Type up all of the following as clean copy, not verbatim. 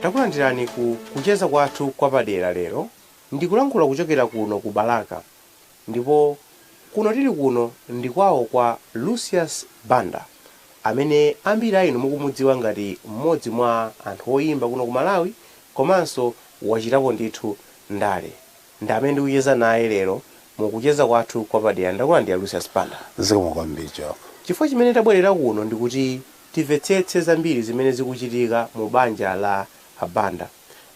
Takulandirani ku kucheza kwathu kwapadera lero. Ndikulankhula kuchokera kuno ku Balaka, ndipo kuno tili kuno ndi kwawo kwa Lucius Banda, amene ambiri a inu mukumudziwa ngati mmodzi mwa anthu oyimba kuno ku Malawi, komanso wachitapo ndithu ndale. Ndi amene ndikucheza naye lero mukucheza kwathu kwapadera. Ndakulandira, Lucius Banda. Zikomo kwambiri, Job. Chifukwa chimene tabwerera kuno ndikuti timvetsetse zambiri zimene zikuchitika mu banja la Abanda.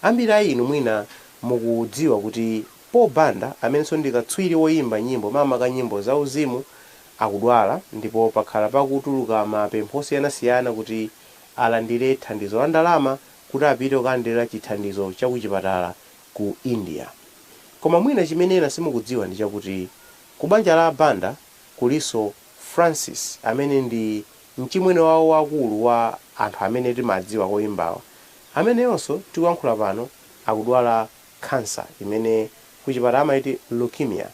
Ambiri a inu mwina mukudziwa kuti Paul Banda, amenenso ndi katswiri woyimba nyimbo, makamaka nyimbo zauzimu, akudwala, ndipo pakhala pakutuluka mapempho osiyanasiyana kuti alandire thandizo la ndalama kuti apite kukalandira chithandizo cha kuchipatala ku India. Koma mwina chimene ena simukudziwa ndi chakuti ku banja la Banda kulinso Francis, amene ndi mchimwene wawo wakulu wa anthu amene timadziwa koyimbawa, ameneyonso tikuyankhula pano akudwala khansa imene kuchipatala amaiti leukemia.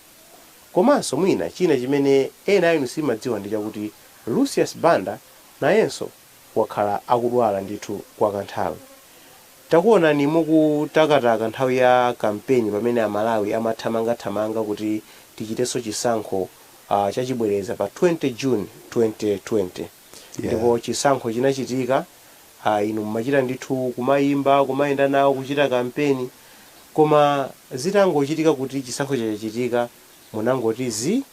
Komanso mwina china chimene ena inu simadziwa ndi chakuti Lucius Banda nayenso wakhala akudwala ndithu kwa kanthawi. Takuonani mukutakataka nthawi ya kampeni, pamene Amalawi amathamangathamanga kuti tichitenso chisankho chachibwereza pa 20 June 2020. Ndipo chisankho chinachitika, inu mumachita ndithu kumayimba, kumayenda nawo, kuchita kampeni, koma zitangochitika kuti chisankho chachitika, munangoti zi.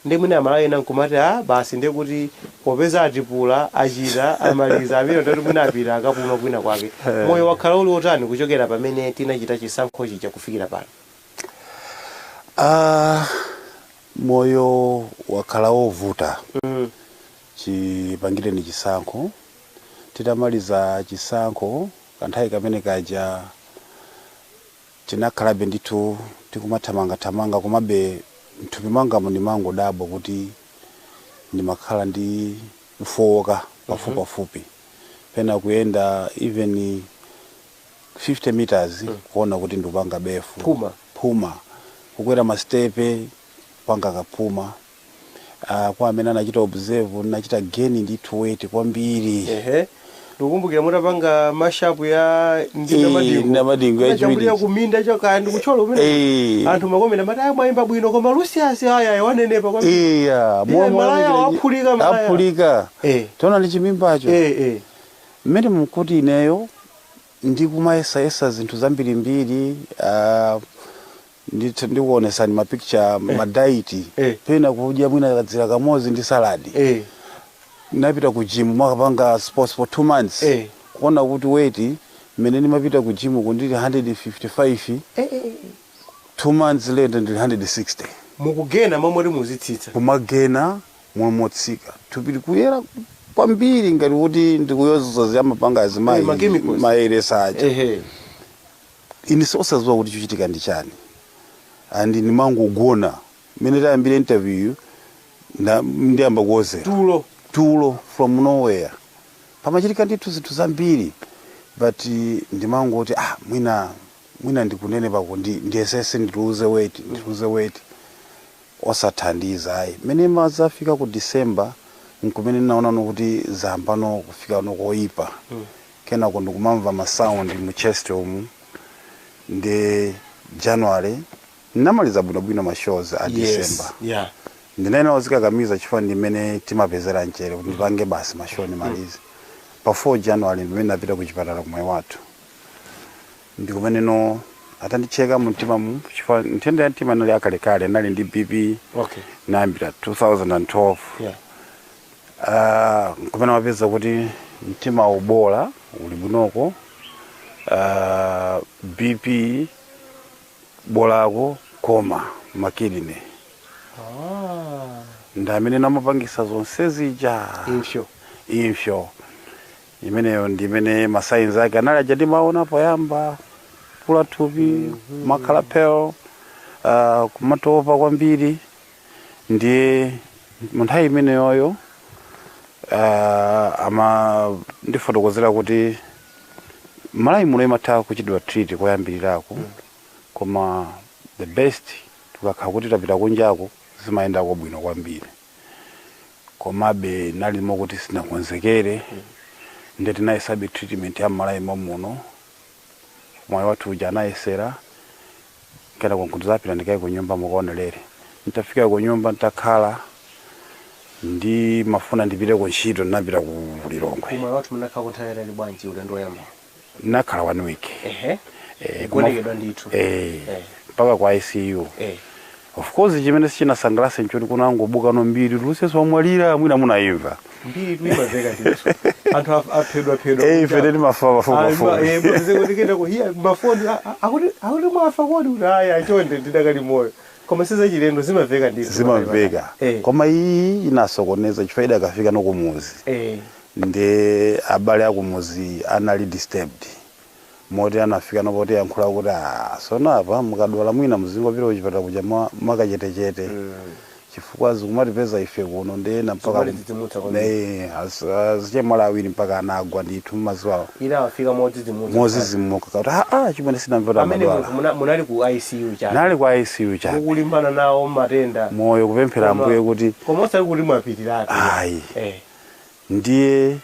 Ndi mwina Amalawi ena nkumati, "A basi, ndiye kuti popeza atipula, achita, amaliza amene tati mwina apita akapuma kwina kwake." Moyo wakhala uli otani kuchokera pamene tinachita chisankho chija kufikira pano? Ah, moyo wakhala wovuta. Chipangireni chisankho, titamaliza chisankho, kanthawi kamene kaja tinakhalabe ndithu tikumathamangathamanga, komabe mthupi mwangamo ndimangodabwa kuti ndimakhala ndi kufowoka pafupipafupi, pena kuyenda even 50 meters kuona kuti ndikupanga befu. Phuma. Phuma, kukwera masitepe kupanga kaphuma. Kwa amene anachita observe, ndinachita gain ndithu weight kwambiri. Ehe, ndikukumbukira mutapanga mashup ya Namadingo Ndinamadingo yachiwiri. Kuminda chokaya ndikutchola kumene. Anthu makomena amati, "Aya, mwayimba bwino, koma Lucius aya wanenepa kwambiri." Iya. Iya, malaya waphulika, malaya. Aphulika. Tiona ndi chimimbacho. Mmene mukuti ineyo ndikumayesayesa zinthu zambirimbiri, ndikuonesani mapicture, madiet, pena kudya mwina kadzira kamodzi ndi salad. Napita ku gym, makapanga sports for 2 months, kuona kuti weight mmene ndimapita ku gym kundili 155, 2 months later ndili 160. Mukugena momwe muzitsitsa. Kumagena momwe motsika, thupi likuyera kwambiri ngati kuti ndikuyoza ziyamapanga azimayi. Ma chemicals. Mayeresa aja. Ine osadziwa kuti chochitika ndi chani, and ndimangogona. Mmene tayambira interview, ndiyamba kuwozera. Tulo. Tulo from nowhere. Pamachitika ndithu zinthu zambiri, but ndimangoti, ah, mwina mwina ndikunene pako ndiyesese ndiluze weight, ndiluze weight, osathandiza ayi. Mmene mazafika ku December nkumene ndinaona kuti zambano kufika no koyipa. Kenako ndikumamva ma sound mu chest umu. Ndi January ndinamaliza bwinobwino ma shows a December. Ndinaena ozikakamiza chifukwa ndimene timapezera mchere kuti ndipange basi ma show ndimalize. Pa 4 January ndimene ndapita ku chipatala kumwe wathu, ndikumeneno atandicheka mumtima mu, chifukwa nthenda ya mtima inali akalekale, nali ndi BP. Nayambira 2012. Kumene mapeza kuti mtima ubola uli bwinoko, BP bolako, koma makidney ndi amene namapangisa zonse zija. Impsyo. Impsyo imeneyo ndi imene masigns ake anali aja ndimaona poyamba, kula thupi, kumakhala pale, kumatopa kwambiri. Ndiye mu nthawi imeneyoyo ama ndifotokozera kuti Malawi muno imatha kuchitidwa treat koyambirirako, koma the best tukakhala kuti tapita kunjako zimayendako bwino kwambiri. Komabe nalimo kuti sinakonzekere, ndiye tinayesabe treatment ya Malawi muno. Moyo wathu uja anayesera, kenako nkundizapita ndikaye ku nyumba mukaonelere. Ntafika ku nyumba, ntakhala ndi mafuna ndipite ku ntchito, ndinapita ku Lilongwe. Kumwe wathu munakhala kunthawi yatali bwanji ulendo woyamba? Nakhala one week. Kugonekedwa ndithu? Eh. Eh. Mpaka kwa ICU. Of course, chimene sichinasangalatse nchoti kunangobuka no mbiri, Lucius wamwalira, mwina munayimva. Mbiri tuimamveka ndithu, anthu aphedwa phedwa. Ife teti mafa pafupi. Hiya mafoni akuti mwafa kodi, kuti aya chonde ndidakali moyo, koma sizachilendo, zimamveka ndithu. Zimamveka. Koma iyi inasokoneza chifukwa idakafika nokumuzi. Ndi abale akumuzi anali disturbed, moti anafika nopoti yankhula kuti, "Ah, sono apa mukadwala mwina muzingopita kuchipatala kuja makachetechete, chifukwa zikumatipeza ife kuno ndena mpaka Zikumatidzidzimutsa kwambiri. Ne azichemwali awiri mpaka anagwa ndithu mmaziwawo. Inawafika modzidzimutsa. Mozizimuka kuti aa, chimene sinamvera Amene amadwala. munthu munali ku ICU chake? Nali kwa ICU chake. Mukulimbana nawo matenda. Moyo kupemphera Ambuye kuti Koma osati kuti mwapitiratu. Ayi. Ndiye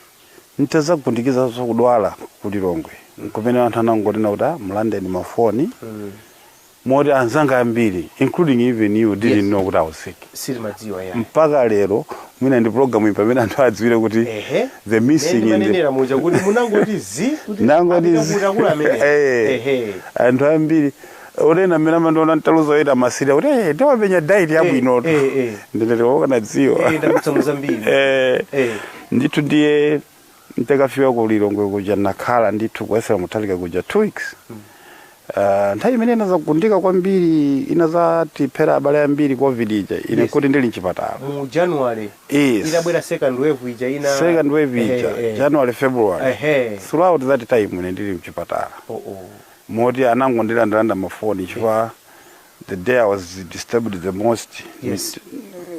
ntadzagundikiza kudwala ku Lilongwe, kumene anthu anangonena kuti, "Ah, mulandeni mafoni," moti anzanga ambiri, including even you, didn't know kuti I was sick. Sitimadziwa ya. Mpaka lero, mwina ndi program iyi pamene anthu adziwire kuti the missing in the Ndimanenera muja kuti munangoti zi kuti Nangoti apita zi. kuti akulu amene. Anthu ambiri onena mmene amandiona ntaluza oyita amasirya kuti, "Eh, ndimapenya diet yabwinotu." Ndinati wakanadziwa. Ndadutsa muzambiri. Ndithu, ndiye ntakafika ku Lilongwe kuja, nakhala ndithu kuyesera Mutharika kuja 2 weeks. Nthawi imene inazagundika kwambiri, inazatiphera abale ambiri, COVID ija, ine kuti ndili mchipatala. Mu January? Yes. Itabwera second wave ija ina. Second wave ija. January, February. Throughout that time ine ndili mchipatala. Oh. Moti anangondilandalanda mafoni chifukwa the day I was disturbed the most,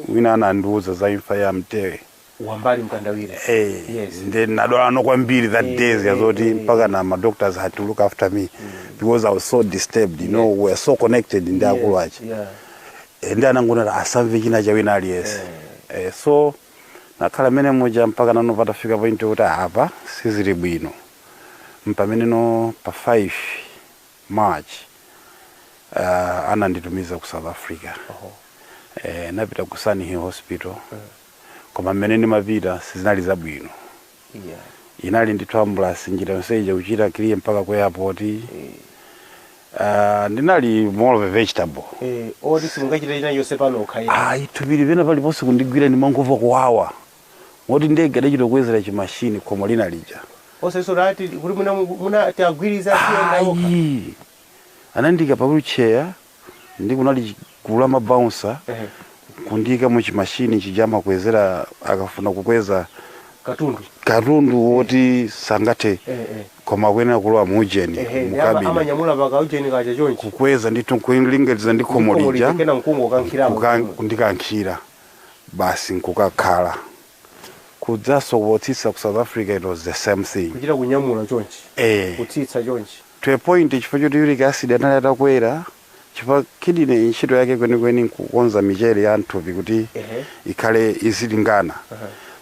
wina anandiuza za imfa ya Mtewe. Wambali Mkandawire. Then nadwala kwambiri that days yazoti mpaka na ma doctors had to look after me because I was so disturbed. We were so connected ndi akulu aja. Ndi anangonera asamve china cha wina aliyense. So nakhala mene muja mpaka nano patafika point kuti apa sizili bwino, mpamene no pa 5 March ananditumiza ku South Africa. Napita ku Sunnyhill Hospital, koma mmene ndimapita sizinali zabwino. Inali ndithu ambulance njira yonse ija kuchita clear mpaka ku airport. Ndinali more of a vegetable. Oti simungachita china chonse panokha ya. Ayi, thupili pena paliponse kundigwira, ndimangomva kuwawa, moti ndege adachita kukwezera chimashini khomo lina lija. Osenso lati kuti muna tiagwiriza asiyenda okha. Ayi, anandika pa wheelchair ndi kunali gulu la mabouncer kundika mu chimashini chijama kukwezera akafuna kukweza katundu. Katundu woti sangathe koma akuyenera kulowa mu ujeni, mu cabin. Amanyamula paka ujeni kacha chonchi. Kukweza ndithu, nkulingaliza ndi khomo lija. Kena mkungo kankhiramo. Kundikankhira basi, nkukakhala kudzaso kutsitsa ku South Africa, it was the same thing. Kuchita kunyamula chonchi? Kutsitsa chonchi? To a point, chifukwa choti uric acid anali atakwera, chifukwa kidney ntchito yake kwenikweni nkukonza michere ya mthupi kuti ikhale izilingana.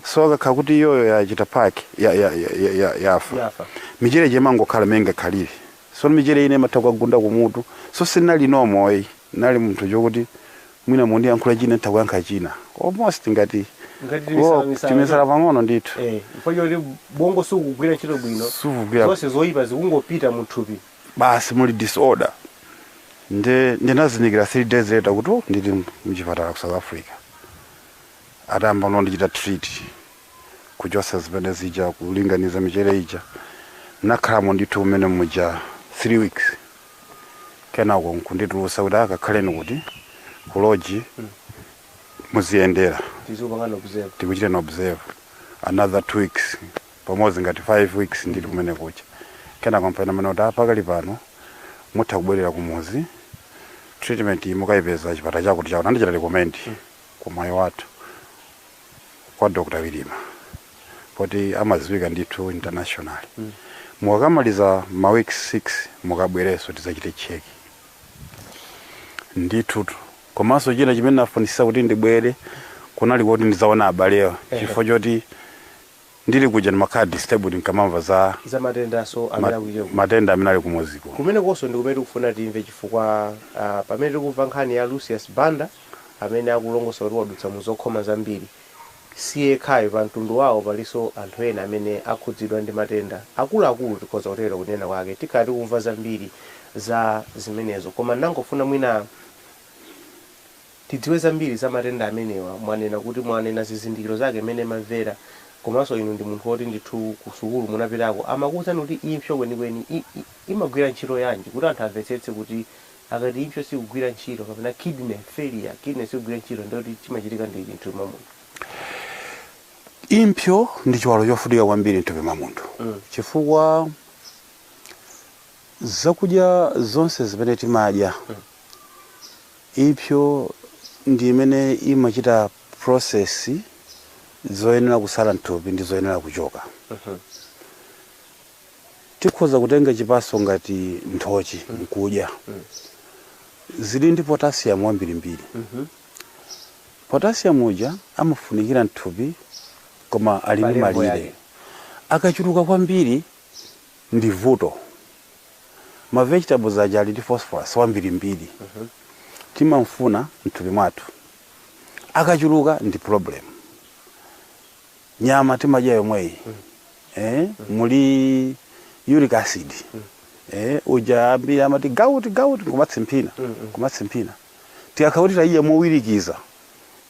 So akakhala kuti iyoyo yachita paki yafa, yafa, michere chemangokhala menga khalire. So michere ine imatha kukagunda kumutu, so sinali nomoyi, nali munthu chokuti mwina mundiyankhula china ntha kuyankha china, almost ngati ngati Oh, timisala pang'ono ndithu. Chifukwa choti bongo sukugwira ntchito bwino. Sukugwira. Zonse zoyipa zikungopita muthupi. Basi, muli disorder. Nde ndinazindikira 3 days later kuti, oh, ndili mchipatala ku South Africa. Atamba nondichita treat, kuchosa zimene zija, kulinganiza michere ija, nakhalamo ndithu kumene muja 3 weeks, kenako nkunditulusa kuti akakhaleni kuti ku lodge muziyendera. Tizipangana observe. Tikuchita observe another 2 weeks, pamodzi ngati 5 weeks ndili kumene kucha. Kenako mpena mene kuti apakali pano mutha kubwerera kumuzi, treatment iyi mukayipeza chipatala chakuti chakuti. Andichita recommend kumayi wathu kwa Dr. Wilima, poti amadziwika ndithu international. Mukakamaliza ma week 6 mukabwereso tidzachite check ndithutu. Komanso china chimene nafunisisa kuti ndibwere kunali kuti ndidzaona abalewa, chifukwa choti Ndili kuja ndimakhala disturbed nkamamva za Za matendaso amene akuchitika. Matenda amene ali kumuziko. Kumene konso ndi kumene tikufuna timve, chifukwa pamene tikumva nkhani ya Lucius Banda amene akulongosa kuti wadutsa mu zokhoma zambiri, si yekhayo pa mtundu wawo, palinso anthu ena amene akhudzidwa ndi matenda akuluakulu, tikhoza kutero kunena kwake. Tikhala tikumva zambiri za zimenezo, koma ndangofuna mwina tidziwe zambiri za matenda amenewa. Mwanena kuti mwanena zizindikiro zake mmene mamvera, komanso inu ndi munthu woti ndithu ku sukulu munapitako, amakuwuzani kuti impsyo kwenikweni imagwira ntchito yanji, kuti anthu amvetsetse kuti akati impsyo sikugwira ntchito kapena kidney failure, kidney sikugwira ntchito, ndikuti chimachitika ndi chinthu mwa munthu. Impsyo ndi chiwalo chofunika kwambiri mthupi mwa munthu, chifukwa zakudya zonse zimene timadya, impsyo ndi imene imachita process zoyenera kusala mthupi ndi zoyenera kuchoka. Tikhoza kutenga chipaso ngati nthochi nkudya, zili ndi potassium wambirimbiri. Potassium uja amafunikira mthupi, koma ali ndi Pa level malire. yake. Akachuluka kwambiri ndi vuto. Ma vegetables aja ali ndi phosphorus wambirimbiri, timamfuna mthupi mwathu, akachuluka ndi problem. Nyama timadya yomweyi, muli uric acid, uja ambiri amati gout, gout, kumatsimphina, kumatsimphina. Tikakhala kuti tayidya mowirikiza,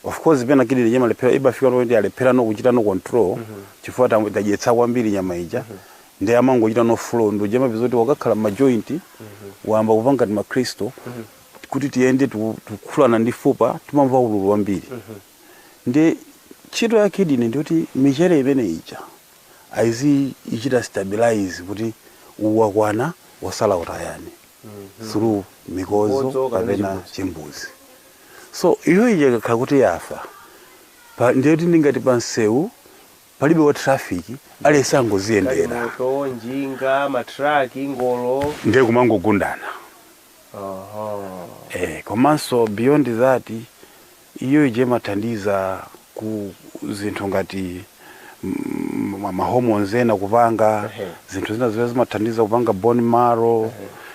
of course pena kidney imalephera, imafika kuti alephera no kuchita no control, chifukwa tadyetsa kwambiri nyama ija, ndi amangochita no flow, ndi uja mapeza kuti wakakhala ma joint wamba kupanga ti ma crystal, kuti tiyende tikukhulana ndi fupa, timamva ululu wambiri. Ndi ntchito ya kidney ndikuti michere imene ija aizi ichita stabilize kuti uwakwana, wasala utayani through mikozo Mikodzo kapena kapena chimbuzi. Chimbuzi. So iyo ija ikakhala kuti yafa, ndiye kuti ndingati pa msewu palibe wa traffic, aliyense angoziyendera. Galimoto, njinga, matraki, ngolo. Ndiye kumangogundana. Komanso beyond that, iyo ije imathandiza ku zinthu ngati ma hormones ena kupanga zinthu zina zimene zimathandiza kupanga bone marrow,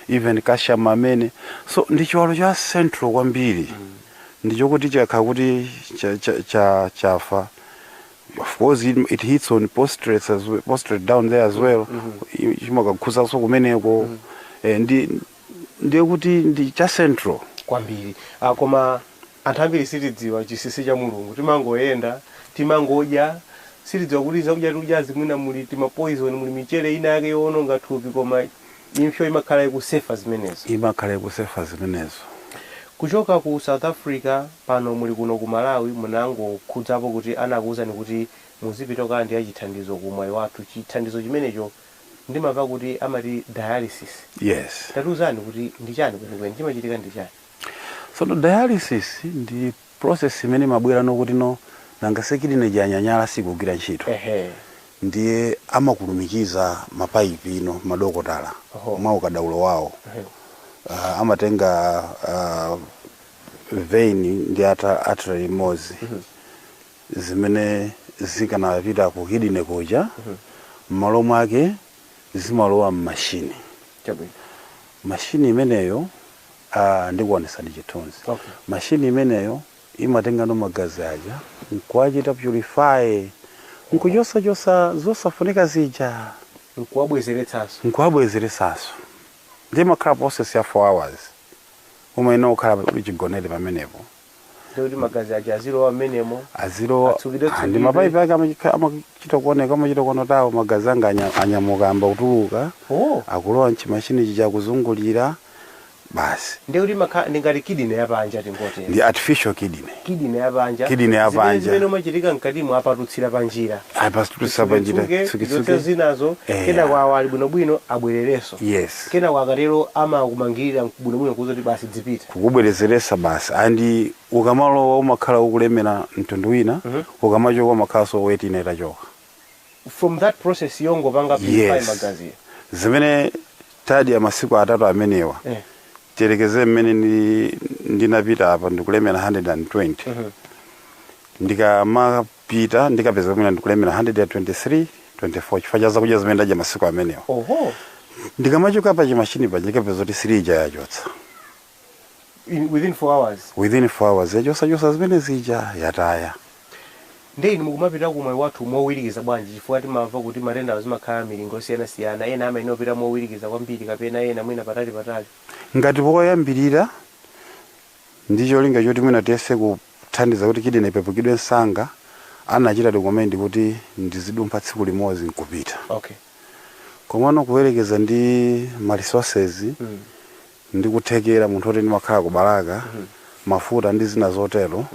even calcium amene. So ndi chiwalo cha central kwambiri, ndichokuti chikakhala kuti chafa, of course it hits on prostate as well, prostate down there as well, chimakakhusanso kumeneko. Ndi ndiye kuti ndi cha central kwambiri. Koma anthu ambiri sitidziwa chinsinsi cha Mulungu, timangoyenda, timangodya, sitidziwa kuti zakudya tikudyazi mwina muli tima poison, muli michere ina yake yowononga thupi, koma impsyo imakhala ikusefa zimenezo. Imakhala ikusefa zimenezo. Kuchoka ku South Africa, pano muli kuno ku Malawi, munangokhudzapo kuti anakuwuzani kuti muzipita kukalandira chithandizo ku Mwaiwathu. Chithandizo chimenecho ndimamva kuti amati dialysis. Yes. Tatiuzani kuti ndi chani kwenikweni, chimachitika ndi chani? So no, dialysis ndi process imene imabwera nokuti no nanga se kidney janyanyala, sikugwira ntchito, ndiye amakulumikiza mapaipi ino madokotala mwa ukadaulo wawo. Amatenga vein ndi artery imodzi zimene zikanapita ku kidney kuja, m'malo mwake zimalowa mmashini. Mashini imeneyo, ndikuonesani chithunzi. Mashini imeneyo imatenga no magazi aja nkuachita purify, nkuchosachosa zosafunika zija, nkuwabwezeretsanso. Nkuwabwezeretsanso. Ndi imakhala process ya 4 hours, umayenera kukhala uli chigonere pamenepo. Ndikuti magazi aja azilowa mmenemo. Azilowa. Atsukidwe, Ah, ndi tsukidwe. mapaipi ake amachita kuoneka, amachita kuona tawo magazi anga anyamuka, amba kutuluka, akulowa mchimashini chija, kuzungulira basi. Ndikuti ndingati kidney yapanja, tingotero. Ndi artificial kidney. Kidney yapanja. Kidney yapanja. Zimene umachitika mkatimo apatutsira panjira. Apatutsira panjira. Tsuke, Tsuke, zonse zinazo. Kenako awo ali bwinobwino, abwererenso. Kenako akatero amakumangirira bwinobwino kuza kuti basi, dzipita. Kukubwerezeresa basi, and ukamalowa umakhala ukulemera mtundu wina, ukamachoka umakhalanso weight ina itachoka. From that process yongopanga purify magazi. Zimene tadya masiku 3 amenewa, tiyerekeze mmene ndinapita apa ndikulemera 120, ndikamapanga Ndikapita ndikapeza mwina ndikulemera 123 24 chifukwa cha zakudya zimene ndadya masiku amenewo. Ndikamachoka pa chimashini paja ndikapeza kuti 3 ija yachotsa. Within 4 hours? Within 4 hours yachosachosa zimene zija, yataya. Ndi inu mukumapita ku Mwaiwathu mowirikiza bwanji? Chifukwa timamva kuti matenda zimakhala milingo osiyanasiyana, ena amayenera kupita mowirikiza kwambiri kapena ena mwina patali patali. Ngati poyambirira ndi cholinga choti mwina tiyese kuthandiza kuti kidney ipepukidwe msanga, anachita recommend kuti ndizidumpha tsiku limodzi nkupita. Komano kuwerekeza ndi ma resources ndi kuthekera munthu oti ndimakhala ku Balaka, mafuta ndi zina zotero,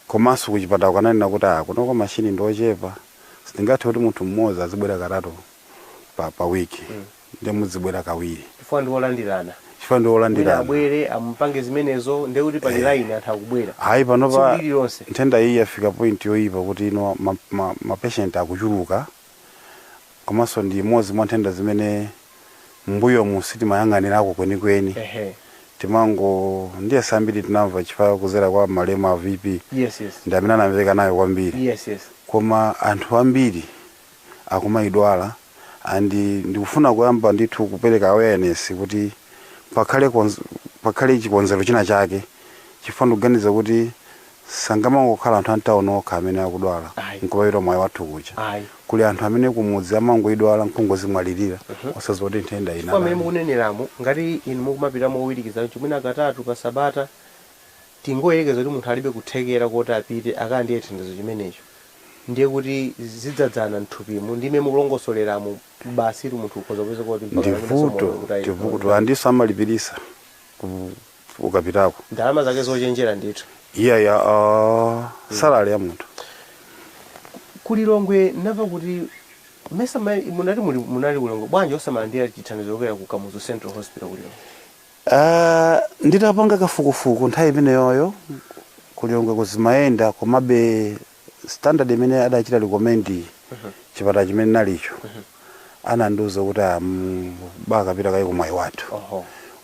komanso kuchipatala kananena kuti kunoko mashini ndi ochepa, sitingathe kuti munthu mmodzi azibwera katatu pa wiki, ndi muzibwera kawiri. Chifukwa ndi olandirana. Chifukwa ndi Mwina olandirana. abwere amupange zimenezo, ndi kuti pali line, anthu akubwera Hayi, panopa tsiku lililonse. Nthenda iyi yafika point yoyipa kuti ino ma patient akuchuluka, komanso ndi imodzi mwa nthenda zimene mbuyomu sitimayang'anirako kwenikweni. Timango ndiye sambiri tinamva chifukwa kuzera kwa malemu a VP ndi amene anamveka nayo kwambiri. Koma anthu ambiri akumayidwala, and ndikufuna kuyamba ndithu kupereka awareness kuti pakhale chikonzero china chake, chifukwa ndikuganiza kuti sangamangokhala anthu antawuni okha amene akudwala nkupapita Mwaiwathu kuja. Kuli anthu amene kumudzi amangoidwala nkungozimwalirira osadziwa kuti nthenda Chifukwa amene ina. Mukuneneramo, ngati inu mukumapita mowirikiza chimwina katatu pa sabata, tingoyerekeza kuti munthu alibe kuthekera kuti apite akandiye thandizo chimenecho, ndiye kuti zidzadzana mthupimu ndime mukulongosoleramo, basi tu munthu ukhoza kupeza kuti mpaka Ndi vuto. kuti Ndi vuto, andiso amalipirisa ukapitako. Ndalama zake zochenjera ndithu. Iya ya salary ya munthu. Kulilongwe ndamva kuti mesa munati munali kulilongwe, bwanji osamalandira chithandizo kuchokera ku Kamuzu Central Hospital kulilongwe? Nditapanga kafukufuku nthawi imeneyoyo, kulilongwe kuzimayenda, komabe standard imene adachita recommend chipatala chimene nalicho, anandiuza kuti bakapita kayi ku Mwaiwathu.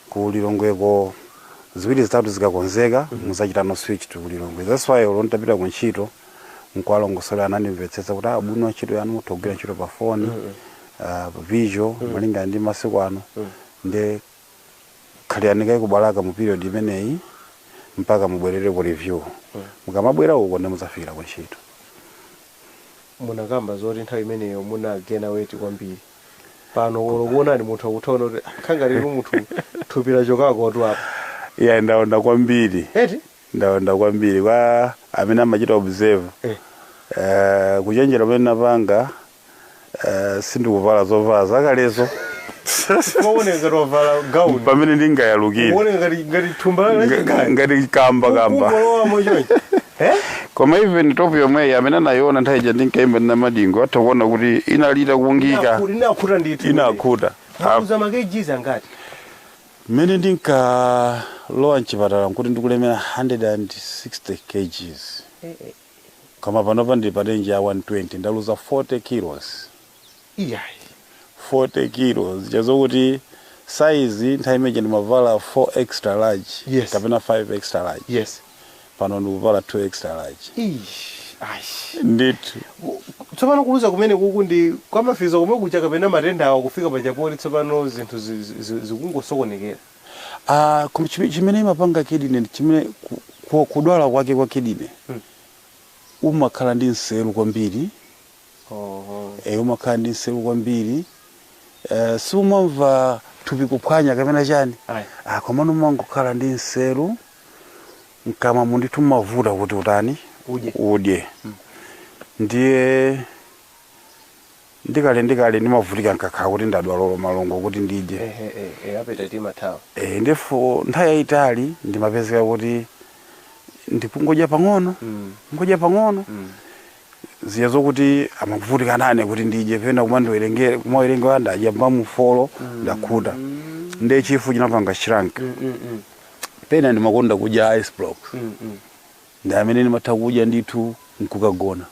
Kulilongweko ziwiri zitatu zikakonzeka muzachitano switch to kulilongwe. That's why olo nditapita ku ntchito nkuwalongosola, anandimvetsetsa kuti abwino, ntchito yanu mutha kugwira ntchito pa foni, visual, malingana ndi masiku ano, nde khalirani kayi ku Balaka mu period imeneyi mpaka mubwerere ku review. Mukamabwera uko ndi muzafikira ku ntchito. Munakamba zoti nthawi imeneyo munagena weight kwambiri. Pano olo kuonani munthu akuthaona kuti khanga lero munthu thupi lachokako tu apa. Iya, ndaonda kwambiri. Eti? Ndaonda kwambiri. Kwa amene amachita observe, kuchenjera pamene napanga, sindikuvala zovala zakalezo. Maoneka ngati wavala gauni. Pamene ndingayalukire. Kuoneka ngati thumba la chigayo. Ngati kamba kamba. Kungolowamo chonchi, eh. Koma even top yomweyi, amene anayiona nthawi ija ndinkayimba ndi Namadingo, atha kuona kuti inalita kungika. Inakhuta ndithu. Inakhuta. Mwakuza ma kgs angati? Mmene ndinkalowa mchipatala nkuti ndikulemera 160 kgs, koma panopa ndili pa range ya 120, ndaluza 40 kilos. Iyayi. 40 kilos chazokuti size nthawi imeje ndimavala 4 extra large kapena 5 extra large, pano ndikuvala 2 extra large. Ish, ayi. Ndithu. Tsopano kuluza kumene kuku ndi kwamafizo komwe kucha kapena matenda awa kufika pachapoti, tsopano zinthu zikungosokonekera? Ah, koma chimene imapanga kidney, chimene kudwala kwake kwa kidney, umakhala ndi nseru kwambiri. Umakhala ndi nseru kwambiri, siumamva thupi kuphwanya kapena chani. Ayi. Komano umangokhala ndi nseru mkamwa, mundithu mmavuta kuti utani? Udye. Udye. Ndiye ndikale ndikale ndimavutika nkakhala kuti ndadwala malungo kuti ndidye. Ehe, appetite imathawa. Ndipo nthawi yayitali ndimapezeka kuti ndikungodya pang'ono, ngodya pang'ono, ziya zokuti amakuvutika nane kuti ndidye, pena kumandiwerengera, kumawerenga ndadya mpamufolo, ndakhuta, ndiye chifu chinapanga shrunk. Pena ndimakonda kudya ice blocks, ndi amene ndimatha kudya ndithu nkukagona,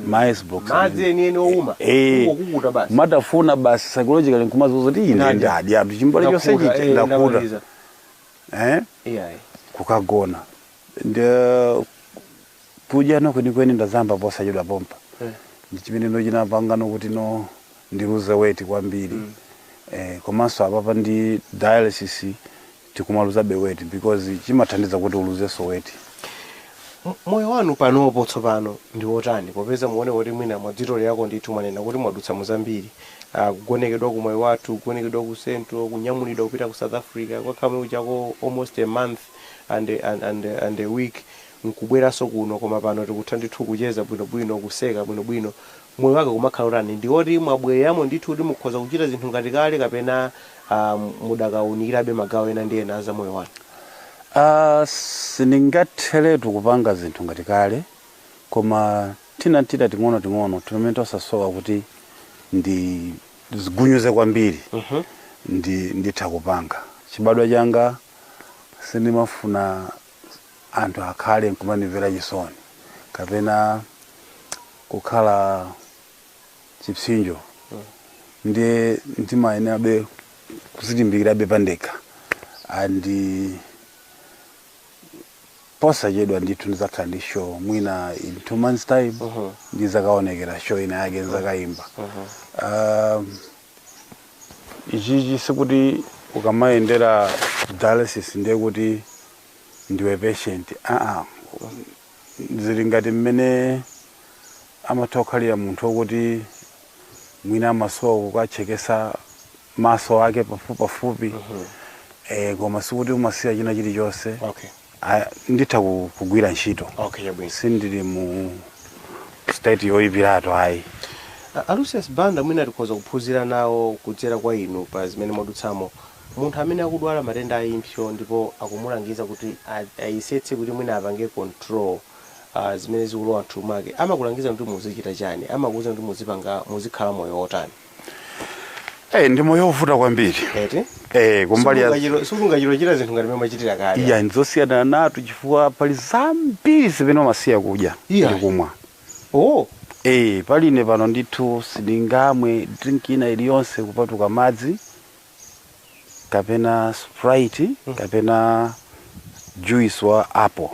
ma ice blocks. Madzi enieni ouma. Kungokukuta basi. Matafuna basi, psychologically nkumazuza kuti ine Ndadya. ndadya chimbale chonse Ndakhuta, chicha, ndakhuta. Ndamaliza. Eh? Iyayi. Kukagona ndi Kudya no kwenikweni ndazamba posachedwa pompa. Ndi chimene no chinapanga nokuti no ndiluze weight kwambiri. Komanso apapa ndi dialysis tikumaluzabe weight because chimathandiza kuti uluzenso weight. Moyo wanu panopo tsopano ndi wotani, popeza muone kuti mwina mwadzitolerako ndithu, mwanena kuti mwadutsa muzambiri, kugonekedwa ku moyo wathu, kugonekedwa ku Central, kunyamulidwa kupita ku South Africa, kwakhala kuchako almost a month and a week, nkubweranso kuno, koma pano tikutha ndithu kucheza bwinobwino, kuseka bwinobwino. Moyo wake kumakhala utani? Ndi woti mwabwereramo ndithu kuti mukhoza kuchita zinthu ngati kale, kapena mudakawunikirabe magawo ena ndi ena za moyo wanu? Sindingatheretu kupanga zinthu ngati kale, koma tina ting'ono ting'ono timene tosasowa kuti ndi zigunyuze kwambiri nditha kupanga. Chibadwa changa sindimafuna anthu akhale nkumandimvera chisoni kapena kukhala chipsinjo, ndiye ndimayenabe kuzilimbikirabe pandekha. And posachedwa ndithu ndizakhala ndi show, mwina in 2 months time ndizakaonekera show ina yake, ndizakayimba. Ichichi sikuti ukamayendera dialysis ndiye kuti ndiwe patient, aa, zili ngati mmene amatha kukhalira munthu wokuti mwina amasowa kukachekesa maso ake pafupi pafupi, koma sikuti umasiya china chilichonse. Nditha kugwira ntchito. Okay, chabwino. Sindili mu state yoyipiratu, ayi. A Lucius Banda, mwina tikhoza kuphunzira nawo kudzera kwa inu pa zimene mwadutsamo. Munthu amene akudwala matenda a impsyo ndipo akumulangiza kuti ayesetse kuti mwina apange control zimene zikulowa mthupi mwake, amakulangiza kuti muzichita chani? Amakuwuza kuti muzipanga, muzikhala moyo wotani? Ndi moyo wovuta kwambiri. Eti? Kumbali ya Sikungachitochita zinthu ngati mmene machitira kale. Iya, ndizosiyana natu chifukwa pali zambiri zimene umasiya kudya ndi kumwa. Paline pano ndithu sindingamwe drink ina iliyonse kupatuka madzi kapena Sprite kapena juice wa apple.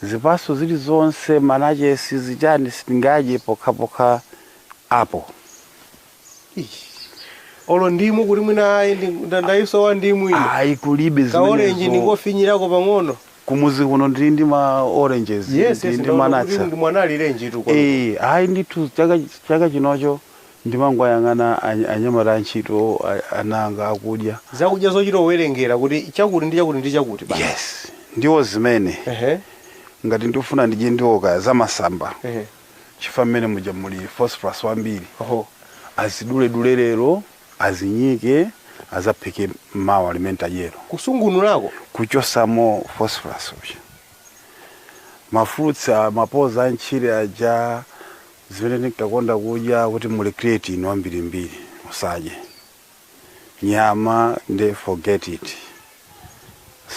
Zipaso zilizonse, manachesi, zichani, sindingadye pokhapokha apple. Ih. Olo ndimu, kuti mwina ayi, ndayisowa ndimu ino? Ayi, kulibe. Ka orange Zimenezo ndingofinyirako pang'ono? Kumuzi kuno ndili ndi ma oranges, ndili ndi manatsa. Ndi mwana alirenji tu kwa. Ayi ndithu, chaka chinocho ndimangoyang'ana anyamata antchito ananga akudya. Zakudya zochita kuwerengera kuti chakuti ndi chakuti ndi chakuti basi. Yes, ndiwo zimene ngati ndifuna ndidye ndiwo kaya zamasamba, chifukwa mmene muja muli phosphorus wambiri. Aziduledule lero, azinyike, azaphike mawa limene tadyero. Kusungunulako. Kuchosamo phosphorus uja. Mafruits, mapoza antchire aja, zimene ndinkakonda kudya kuti muli creatine wambirimbiri, usadye. Nyama nde forget it,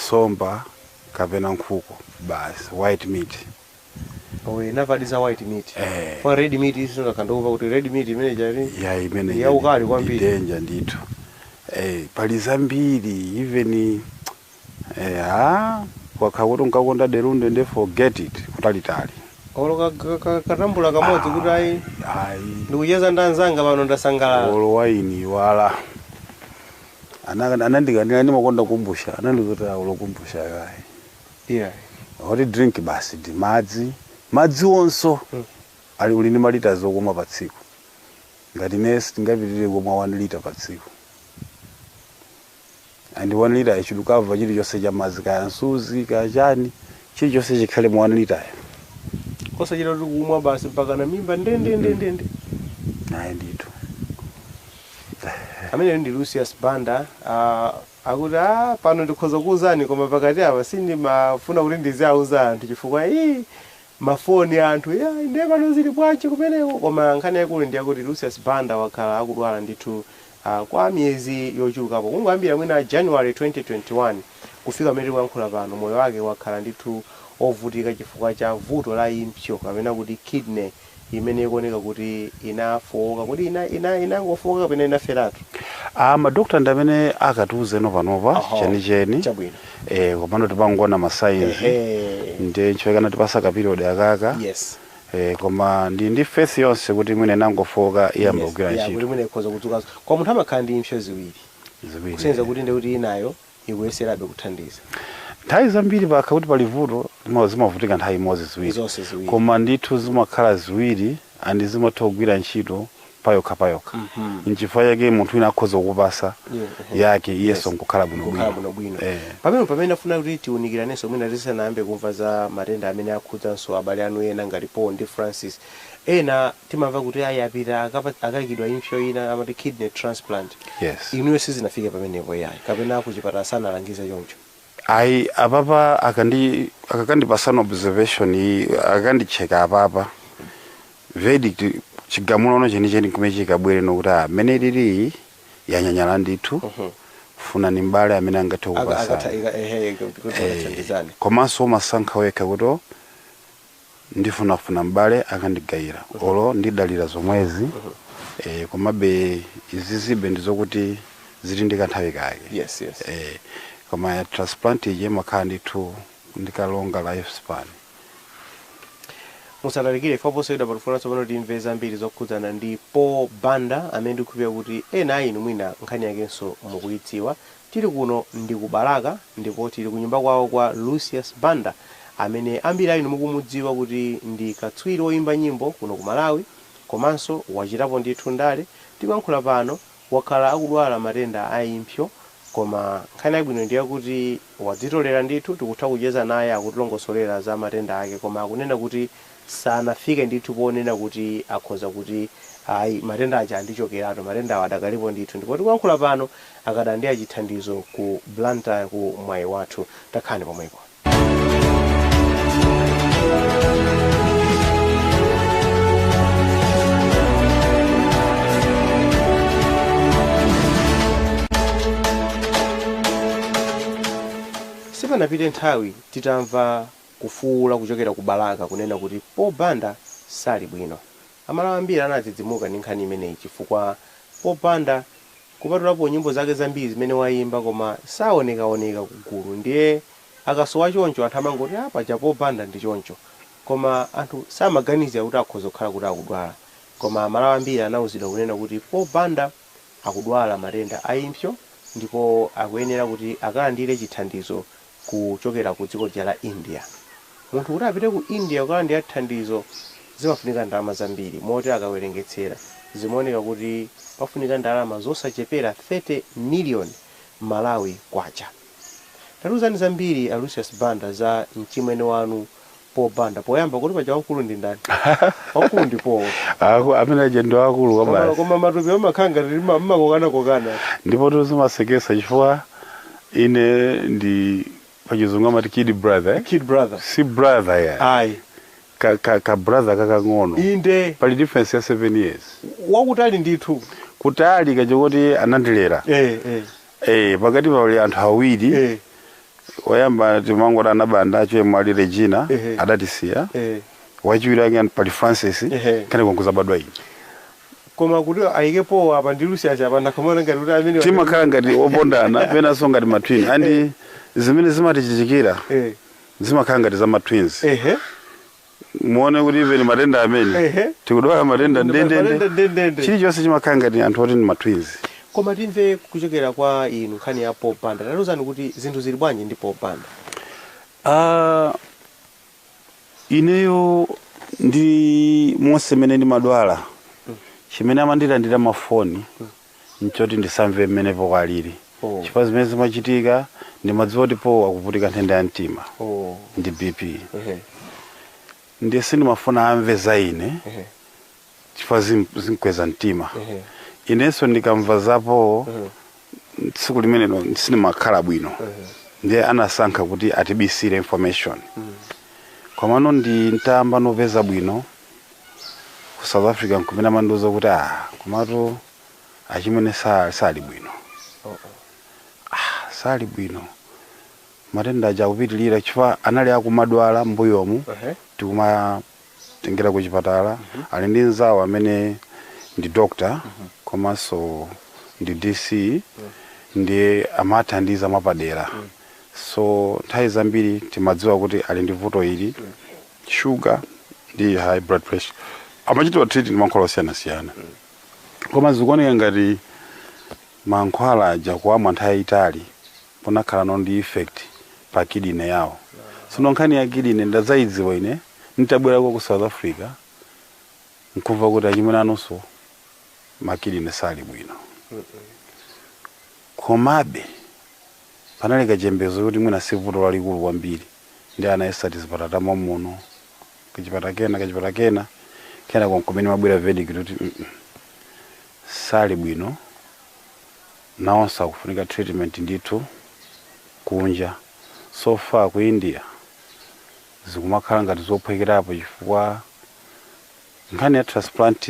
somba kapena nkhuku basi, white meat. Owe, navadi za white meat. Eh. Fa red meat iso kandokuva kuti red meat imene chali ya imene yaukali kwambiri. Danger ndithu. Pali zambiri, even ha wakha kuti unkakonda derunde, nde forget it, kutalitali. Olo katambula kamodzi kuti ayi, ayi, ndikucheza ndi anzanga pano, ndasangalala? Olo waini wala anandikandika, ndimakonda kumbusha, anandizoti olo kumbusha ayi. Oti drink basi ndi madzi, madzi onso ali uli ndi malita zokumwa pa tsiku. Ngati ine sindingapitirire kumwa 1 liter pa tsiku, and 1 liter ichidukava chilichonse cha madzi, kaya msuzi, kaya chani, chilichonse chikhale mu 1 liter. Osachita kuti kumwa basi mpaka na mimba ndendendendende. Ayi ndithu. Amene ndi Lucius Banda, akuti pano ndikhoza kuwuzani, koma pakati apa sindimafuna kuti ndiziauza anthu chifukwa ii mafoni anthu ya ndiye pano zili bwanji kumeneko. Koma nkhani yaikulu ndi yakuti Lucius Banda wakhala akudwala ndithu kwa miyezi yochulukapo, kungoyambira mwina January 2021 kufika pamene tikuyankhula pano. Moyo wake wakhala ndithu ovutika chifukwa cha vuto la impsyo kapena kuti kidney imene ikuoneka kuti inafowoka, kuti inangofowoka kapena inaferatu. Madokta ndi amene akatiuzeno panopa chenicheni. Chabwino. Komano tipangoona ma signs. Ndi nchoyekana tipasa ka period akaka. Koma ndi faith yonse kuti mwine nangofoka iyamba kugwira Yeah, kuti ntchito. mwine ikhoza kudzukanso. Kwa munthu amakhala ndi impsyo ziwiri, Ziwiri. kusonyeza kuti ndi kuti inayo ikuyeserabe kuthandiza. Nthawi zambiri pakha kuti pali vuto, zimavutika nthawi imodzi ziwiri. Zonse ziwiri. Koma ndithu zimakhala ziwiri and zimatha kugwira ntchito payokha payokha. Nchifukwa chake munthu wina akhoza kukupasa yake, iyenso nkukhala Kukhala bwinobwino. Bwinobwino. Pamene afuna kuti tiwunikiranenso, mwina tisanayambe kumva za matenda amene akhudzanso abale anu ena ngati Paul ndi Francis, ena timamva kuti ayi, apita akayikidwa impsyo ina, amati kidney transplant. Inuyo sizinafike pamenepo yayi, kapena kuchipatala sanalangize choncho? Ayi, apapa akakandipasana observation iyi, akandicheka apapa, verdict, chigamulo chenicheni kumene chikabwere nokuti amene lili yanyanyala ndithu, funa ni mbale amene angathe Akatha kupasana. Ehe, kuti akathandizane. Komanso umasankha wekha kuti ndifunafuna mbale akandigayira olo ndidalira zomwezi. Komabe izizibe ndizokuti zili ndi kanthawi kake. Yes. Koma transplant ije imakhala ndithu ndikalonga life span. Musalalikire ife posayidwa patifuna tsopano timve zambiri zokhudzana ndi Paul Banda, amene ndikukhulupirira kuti ena a inu mwina nkhani yakenso mukuyidziwa. Tili kuno ndi ku Balaka, ndipo tili ku nyumba kwawo kwa Lucius Banda, amene ambiri a inu mukumudziwa kuti ndi katswiri woimba nyimbo kuno ku Malawi, komanso wachitapo ndithu ndale. Tikuyankhula pano wakhala akudwala matenda a impsyo, koma nkhani yabwino ndiye kuti wadzitolera ndithu, tikutha kucheza naye, akutilongosolera za matenda ake, koma akunena kuti sanafike ndithu ponena kuti akhoza kuti ayi, matenda aja andichokeratu. Matenda awo adakalipo ndithu, ndipo tikuyankhula pano akadandira chithandizo ku Blantyre ku Mwayi Wathu. Takhani pomwepo. Sipanapite nthawi titamva kufuula kuchokera ku Balaka kunena kuti Paul Banda sali bwino, Amalawi ambiri anadzidzimuka ndi nkhani imeneyi, chifukwa Paul Banda, kupatulapo nyimbo zake zambiri zimene wayimba, koma saonekaoneka kugulu. Ndiye akasowa choncho anthu amangoti, "Ah, paja Paul Banda ndi choncho," koma anthu samaganizira kuti akhoza kukhala kuti akudwala. Koma Amalawi ambiri anawuzidwa kunena kuti Paul Banda akudwala matenda a impsyo, ndipo akuyenera kuti akalandire chithandizo kuchokera ku dziko la India. Munthu kuti apite ku India kukalandira thandizo zimafunika ndalama zambiri, moti akawerengetsera zimaoneka kuti pafunika ndalama zosachepera 30 million Malawi kwacha. Tatiuzani zambiri a Lucius Banda za mchimwene wanu Paul Banda. Poyamba, kuti paja wamkulu ndi ndani? Wamkulu ndi Paul. Aku amene aja ndi akulu Koma kwabasi. Koma matupi amakhala ngati mmakokana-kokana. Ndipo tizimasekesa chifukwa ine ndi, pachizungu amati kid brother, eh? Kid brother. Si brother ya. Ayi. Ka brother kakang'ono. Pali difference ya 7 years. Wakutali ndithu. Kutali kachikuti anandilera. Pakati pali anthu awiri. Woyamba timangoti anabanda acho mwali Regina, adatisiya. Wachiwiri ake pali Francis. Kane kongozabadwa ine. Koma kuti ayikepo apa ndi Lucius apa, ndakhamaona ngati kuti amene Timakhala ngati opondana, penanso ngati ma twin, and zimene zimatichitikira zimakhala ngati za ma twins. Muone kuti even matenda amene tikudwala matenda Matenda ndendende, ndendende. chilichonse chimakhala ngati anthu oti ndi ma twins. Koma timve kuchokera kwa inu nkhani ya Paul Banda. Tatiuzani kuti zinthu zili bwanji ndi Paul Banda? Ineyo ndi monse mene ndimadwala, chimene amandilandira mafoni nchoti ndisamve mmenepo kwalili, chifukwa zimene zimachitika ndimadziwa kuti po akuvutika nthenda ya mtima ndi BP. Ndiye sindimafuna amve za ine, chifukwa zinkweza mtima. Inenso ndikamva zapo tsiku limenelo sindimakhala bwino. Ndiye anasankha kuti atibisire information. Komano ndi ntamba nopeza bwino ku South Africa, nkumene amandiuza kuti, ah, komatu achimwene sali bwino. Ah, sali bwino, matenda aja akupitilira, chifukwa anali akumadwala mbuyomu, tikumatengera ku chipatala. Ali ndi nzawo amene ndi doctor, komanso Ndi DC, ndiye amathandiza mwapadera. So nthawi zambiri timadziwa kuti ali ndi vuto ili, sugar ndi high blood pressure, amachitidwa treat ndi mankhwala osiyanasiyana. Koma zikuoneka ngati mankhwala aja kuamwa nthawi yayitali ponakhala no ndi effect pa kidney yawo. Sono nkhani ya kidney ndadzayidziwa ine nditabwerako ku South Africa, nkumva kuti achimwene anunso ma kidney sali bwino. Komabe panali kachembezo kuti mwina si vuto lalikulu kwambiri, ndi anayesa tizipatala muno, kachipata kena, kachipata kena kena, kumene mabwera verdict kuti sali bwino, nawonso akufunika treatment ndithu kunja. So far ku India zikumakhala ngati zophwekerapo, chifukwa nkhani ya transplant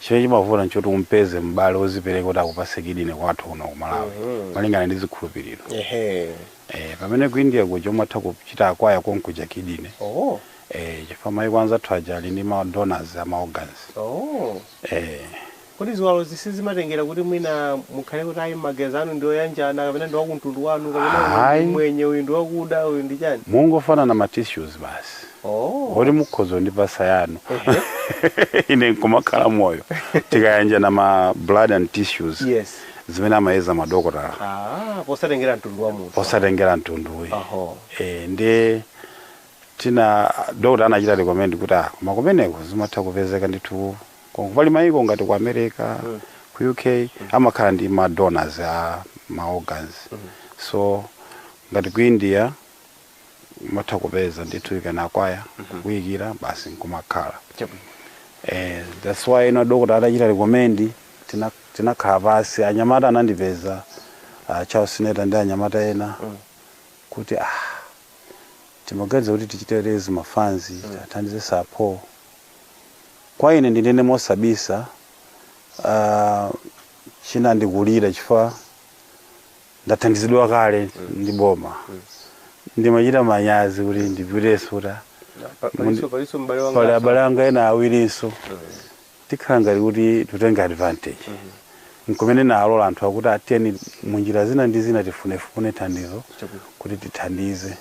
chimene chimavuta nchoti umpeze m'bale wozipereka kuti akupase kidney kwathu kuno ku Malawi, malingana ndi zikhulupiriro. Pamene ku India kuja umatha kuchita acquire konkuja kidney. Chifukwa maiko anzathu aja ali ndi ma donors ama organs. Kodi ziwalo zisizimatengera kuti mwina mukhale kuti ayi, magazi anu ndi oyanjana, kapena ndi wakumtundu wanu, kapena Ayi. uyu ndi mwenye, uyu ndi wakuda, uyu ndi chani? Mungofanana ma tissues basi. Oti mukhoza ndipasa yanu, ine nkumakhala moyo, tikayanjana ma blood and tissues zimene amayeza madokotala. Ah, posatengera mtundu wa munthu. Posatengera mtunduyi. Ndi tina dokota anachita recommend kuti ah, koma kumeneko zimatha kupezeka ndithu. Pali mayiko ngati ku America, ku UK, amakhala ndi ma donors a ma organs. So ngati ku India umatha kupeza ndithu, you can acquire, kuyikira basi nkumakhala. That's why ino dokota adachita recommend, tinakhala pasi, anyamata anandipeza, Charles Neta ndi anyamata ena, kuti ah, timaganiza kuti tichite raise ma funds, tithandize sapo. Kwa ine ndinene mosabisa, chinandikulira chifukwa ndathandizidwa kale ndi boma. Ndimachita manyazi kuti ndipitenso kuti Paliso m'bale wanga. Pali abale anga ena awirinso, tikhala ngati kuti tutenga advantage. Nkumene nalola anthu akuti atiyeni munjira zina ndi zina tifunefune thandizo kuti tithandize.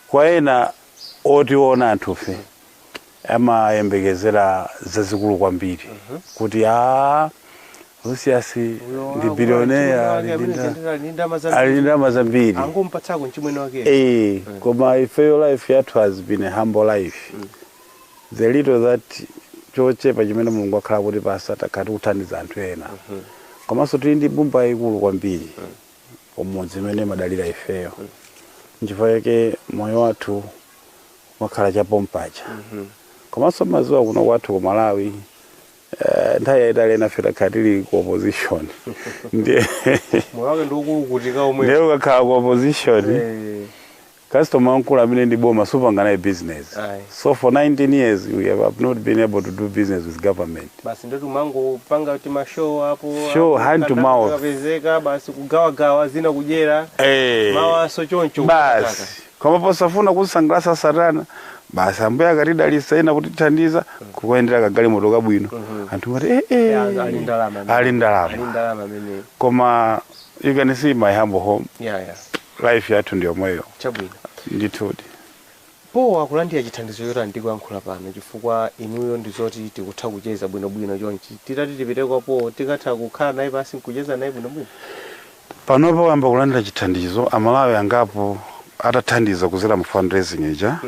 Kwa ena otiona anthufe amayembekezera zazikulu kwambiri kuti a Lucius ndi billionaire, ali ndi ndalama zambiri. Angompatsako mchimwene wake. Koma ifeyo life yathu has been a humble life. The little that chochepa chimene Mulungu akhala kuti pasa, takhala tikuthandiza anthu ena. Komanso tili ndi bumba yayikulu kwambiri umodzi imene madalira ifeyo, nchifukwa chake moyo wathu wakhala chapompacha. Komanso mazuwa kuno kwathu ku Malawi, nthawi yayitali enafe takhala tili ku opposition, ndiye Moyo wake ndiwokulukutika omwe. Ndiye ukakhala ku opposition, customer wamkulu amene ndi boma supanga naye business. So for 19 years we have not been able to do business with government. Basi ndoti umangopanga ti ma show apo. Show, apo, hand to kandama mouth. Kapezeka basi kugawagawa, zina kudyera, mawaso choncho. Basi, koma posafuna kusangalatsa satana, basi ambuye akatidalitsa ena kutithandiza kukuyendera kagalimoto kabwino, anthu mati eh, eh, Ali ndalama. Ali Ali ndalama. Ndalama amene. Koma you can see my humble home. Life yathu ndi yomweyo. Chabwino. Ndithudi. Po akulandira chithandizo chotani ndikuyankhula pano? Chifukwa inuyo ndizoti tikutha kucheza bwinobwino chonchi, titati tipite kwapo tikatha kukhala naye pasi nkucheza naye bwinobwino? Panopo wayamba kulandira chithandizo. Amalawi angapo atathandiza kuzera mu fundraising ija.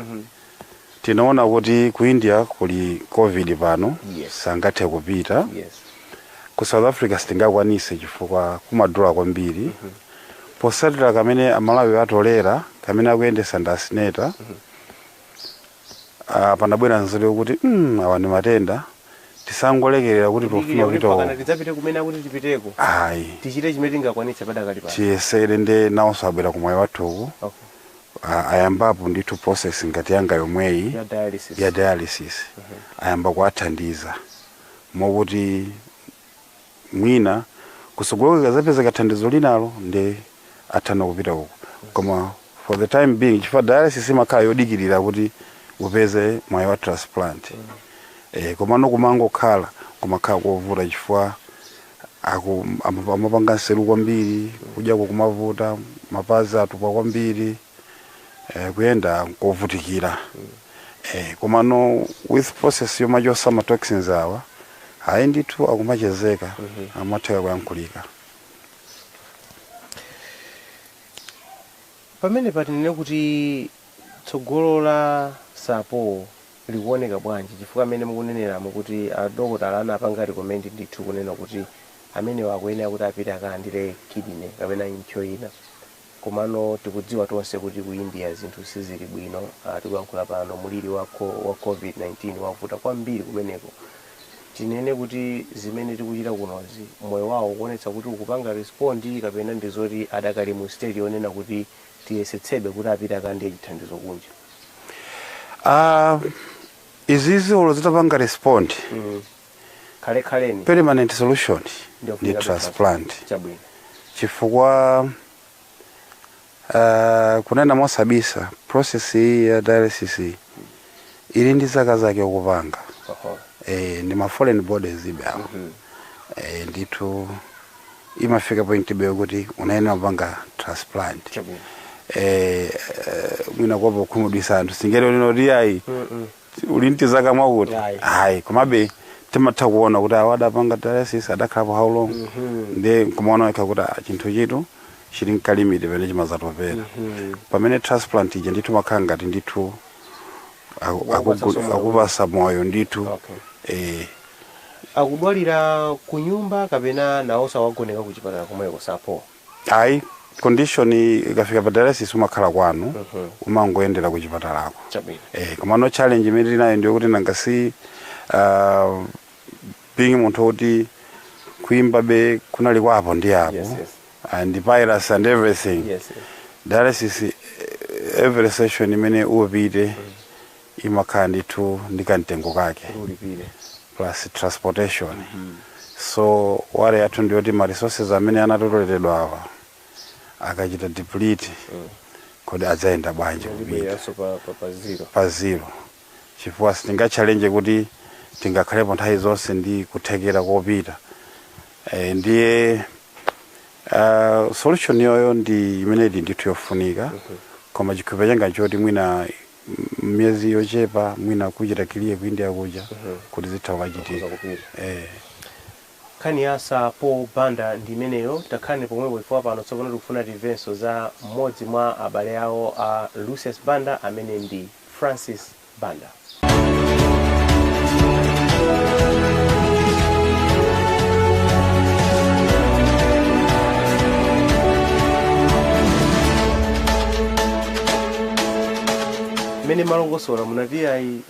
Tinaona kuti ku India kuli COVID pano, sangathe kupita. Ku South Africa sitingakwanise chifukwa kumadula kwambiri. Posatira kamene Amalawi atolera, kamene akuyendesa ndi asineta, panabwera nzeru yokuti awa ndi matenda, tisangolekerera kuti tofuna kuti kupita pakana tidzapite kumene akuti tipiteko. Ayi. Tichite chimene tingakwanitse padakali pano. Tiyesere. Nde nawonso abwera kumwayi wathuku. Ayambapo ndithu process ngati yanga yomweyi. Ya dialysis. Ya dialysis. Ayamba kuwathandiza mokuti mwina kusogoloko kazapezeka thandizo linalo ndi athana kupita uko. Koma for the time being, chifukwa dialysis imakhala yodikirira kuti upeze mwayi wa transplant, komano kumangokhala kumakhala kovuta chifukwa Amapanga nseru kwambiri, kudyako kumavuta, mapazi atupa kwambiri, kuyenda kovutikira. Komano with process yomachosa ma toxins awa, ayi ndithu akumachezeka, amatheka kuyankhulika. Pamene patinene kuti tsogolo la Sapo likuoneka bwanji, chifukwa amene mukuneneramo kuti adokotala anapanga recommend ndithu kunena kuti amene wakuyenera kuti apite akalandire kidney kapena impsyo ina, komano tikudziwa tonse kuti ku India zinthu sizili bwino. Tikuyankhula pano muliri wa COVID-19 wavuta kwambiri kumeneko. Tinene kuti zimene tikuchita kunozi moyo wawo kuonetsa kuti ukupanga respond, kapena ndizoti adakali mu state yonena kuti tiyesetsebe kuti apite akalandire chithandizo kunja? Izizi olo zitapanga respond, Khalekhaleni permanent solution Ndio ndi kufunika transplant. Chabwino. Chifukwa kunena mosabisa, process iyi ya dialysis iyi ili ndi zaka zake kupanga. Ndi ma foreign bodies ibe awo. Ndithu imafika point ibe kuti unayenera kupanga transplant. Chabwino. Mwina kuopa kukhumudwitsa anthu, singere lino kuti ayi uli ndi zaka mwakuti ayi, komabe timatha kuona kuti awa adapanga dialysis adakhalapo how long, ndi nkumaona wekha kuti chinthu chitu chili nkalimiti pamene chimazatopera. Pamene transplant ija ndithu makhala ngati ndithu akupasa moyo ndithu. Akudwalira ku nyumba kapena nawonso awagoneka ku chipatala komweko Sapo? Ayi, condition ikafika pa dialysis umakhala kwanu, umangoyendera ku chipatalako. Chabwino. Komano challenge imene tinayo ndiyo kuti nangasi being munthu woti kuimba be kunali kwapo ndi apo, and virus and everything, dialysis every session imene upite imakhala ndithu ndi kamtengo kake, ulipire, plus transportation. So worry yathu ndiyoti ma resources amene anatotoleredwa awa akachita deplete, kodi adzayenda bwanji kupita Ndibwereranso pa zero. Pa zero, chifukwa sitinga-challenge kuti tingakhalepo nthawi zonse ndi kuthekera kopita. Ndiye solution yoyo ndi imene ili ndithu yofunika, koma chikhulupiriro changa nchoti mwina miyezi yochepa, mwina kuchita clear ku India kuja, kuti zitha kukachitika. Kupita. Nkhani ya Sapo Banda ndi imeneyo. Takhani pomwepo, chifukwa pano tsopano tikufuna timvenso za mmodzi mwa abale awo a Lucius Banda amene ndi Francis Banda. Mmene malongosola munati ayi,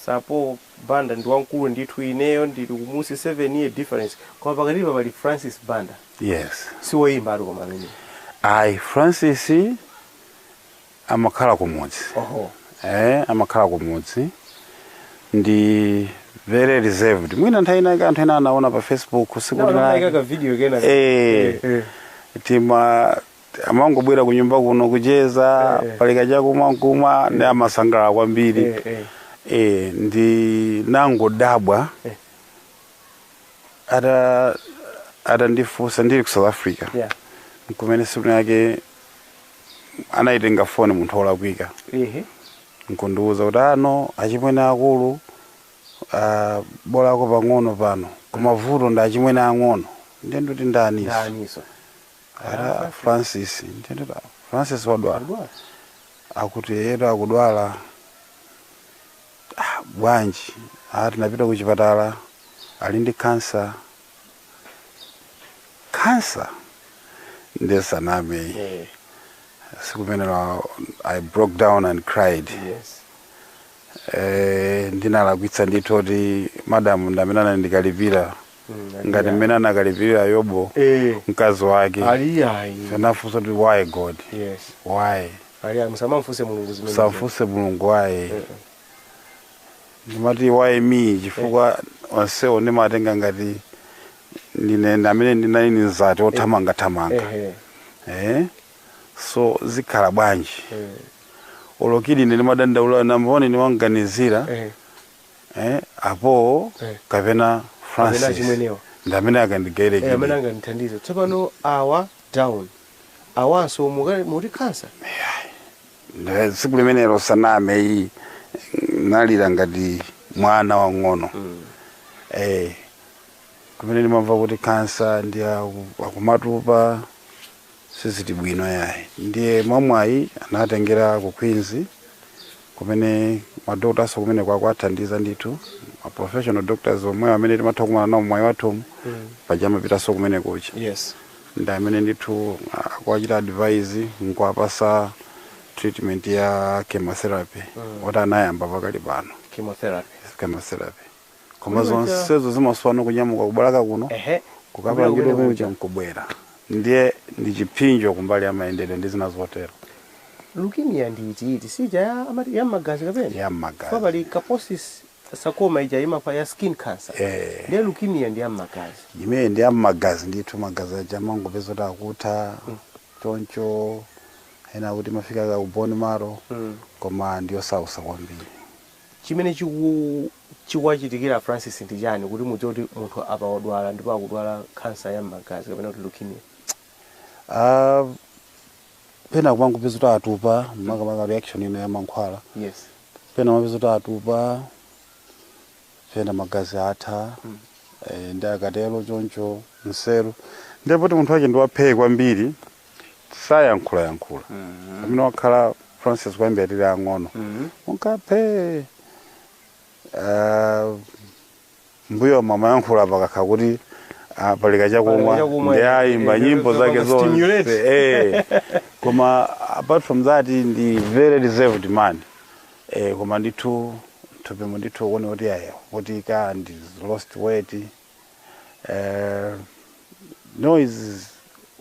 Sapo Banda ndi wamkulu ndithu, ineyo ndili kumusi 7 year difference, koma pakatipa pali Francis Banda. Yes. Siwoyimba ali koma amene? Ayi, Francis amakhala kumudzi. Amakhala kumudzi, ndi very reserved. Mwina nthawi ina anthu ena anaona pa Facebook siku Naona ka video kena. Tima amangobwera ku nyumba kuno kucheza, palika chakumwa nkumwa, ndi amasangalala kwambiri. Ndi nangodabwa atandifunsa ndili ku South Africa, nkumene siku yake anayitenga foni munthu wolakwika, nkundiwuza kuti ano achimwene akulu, bolako pang'ono pano, koma vuto ndi achimwene ang'ono. Ndiye ndikuti ndaniso? Ndaniso? Ata Francis. Ndiye ndikuti Francis wadwala? Wadwala. Akuti yetu akudwala. Bwanji? Tinapita ku chipatala, ali ndi cancer. Cancer ndiye saname. Sikumene I broke down and cried. Ndinalakwitsa ndithu kuti madamu ndamene anandikalipira, ngati mmene anakalipirira Yobo mkazi wake. Ali ayi. Anafunsa kuti why, God? Why? Ali ayi, musamamfunse Mulungu zimene. Samfunse Mulungu why. Ndimati why me, chifukwa onsewo ndimatenga ngati ndine amene ndinali ni nzati othamangathamanga. So zikhala bwanji? Olokidi ine ndimadandaula namboni ndimanganizira, apo kapena Kapena Francis chimwenewa. Ndi amene akandigaire. Amene angandithandize tsopano awa down, awanso muti kansa. Tsiku limenelo saname iyi, nalira ngati mwana wang'ono. Kumene ndimamva kuti kansa ndi akumatupa, siziti bwino yayi. Ndiye mwamwayi anatengera ku Queens, kumene madoctors kumene kwakwathandiza ndithu, ma professional doctors omwe amene timatha kumana nawo mwayi wathumu paja amapitanso kumene kucha. Ndi amene ndithu akuwachita advise nkuwapasa treatment ya chemotherapy oti anayamba pakali pano. Chemotherapy. Chemotherapy, koma zonsezo zimaswana kunyamuka kubalaka kuno kukapangidwa Kupita kumene nkubwera, ndiye ndi chipsinjo kumbali ya mayendedwe ndi zina zotero. Leukemia ndi itiiti sija ya amati ya magazi kapena? Ya magazi. Fa pali Kaposi's sarcoma, ija imapa ya skin cancer. Ndiye leukemia ndi ya magazi. Imene ndi ya magazi ndithu. Magazi aja amangopeza kuti akutha choncho, ena kuti mafika ka ku bone marrow. Koma ndiyosausa kwambiri. Chimene chikuwachitikira Francis ndi chani, kuti mudziwe kuti munthu apa wadwala ndipo akudwala cancer ya magazi kapena kuti leukemia? Ah, pena kumangopeza kuti atupa, makamaka reaction ino ya mankhwala. Pena mapeza kuti atupa, pena magazi atha. Ndi akatero choncho nseru, ndipo kuti munthu wake ndiwaphee kwambiri, sayankhulayankhula. Amene wakhala Francis kwambiri tili ang'ono, unkaphe mbuyo mamayankhula pakakha kuti palika chakumwa. Palika chakumwa, ndi ayimba nyimbo zake stimulate. zonse. Koma apart from that ndi very reserved man. Koma ndithu mthupimo ndithu kuone kuti aya kuti ka ndi lost weight, no is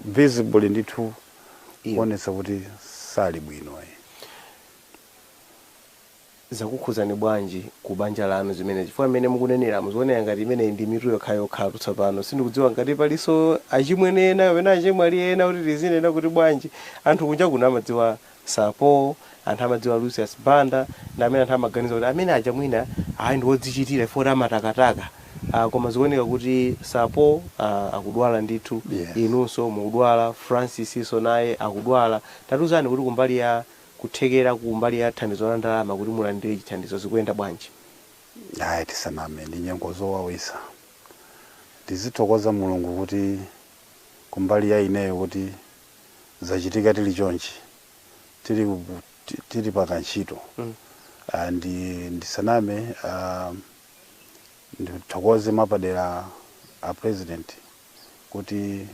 visible ndithu kuonetsa kuti sali bwino. Zakukhuzani bwanji ku banja lanu zimene, chifukwa mmene mukunenera muzionera ngati imeneyi ndi mitu yokhayokha tsopano? Sindikudziwa ngati palinso achimwene ena kapena achemwali ena kuti tizinena kuti bwanji. Anthu kunja kuno amadziwa Sapo, anthu amadziwa Lucius Banda, ndi amene anthu amaganiza kuti amene aja mwina ayi ndi wodzichitira ifoti amatakataka. Koma zikuoneka kuti Sapo akudwala ndithu. Inunso mukudwala, Francis iso naye akudwala. Tatiuzani kuti kumbali ya kuthekera, kumbali ya thandizo la ndalama kuti mulandire chithandizo, zikuyenda bwanji? Ayi, tisaname, ndi nyengo zowawisa. Tizithokoza Mulungu kuti kumbali ya ineyo kuti zachitika tili chonchi, tili pakantchito. Ndi ndisaname, ndithokoze mapadera a president kuti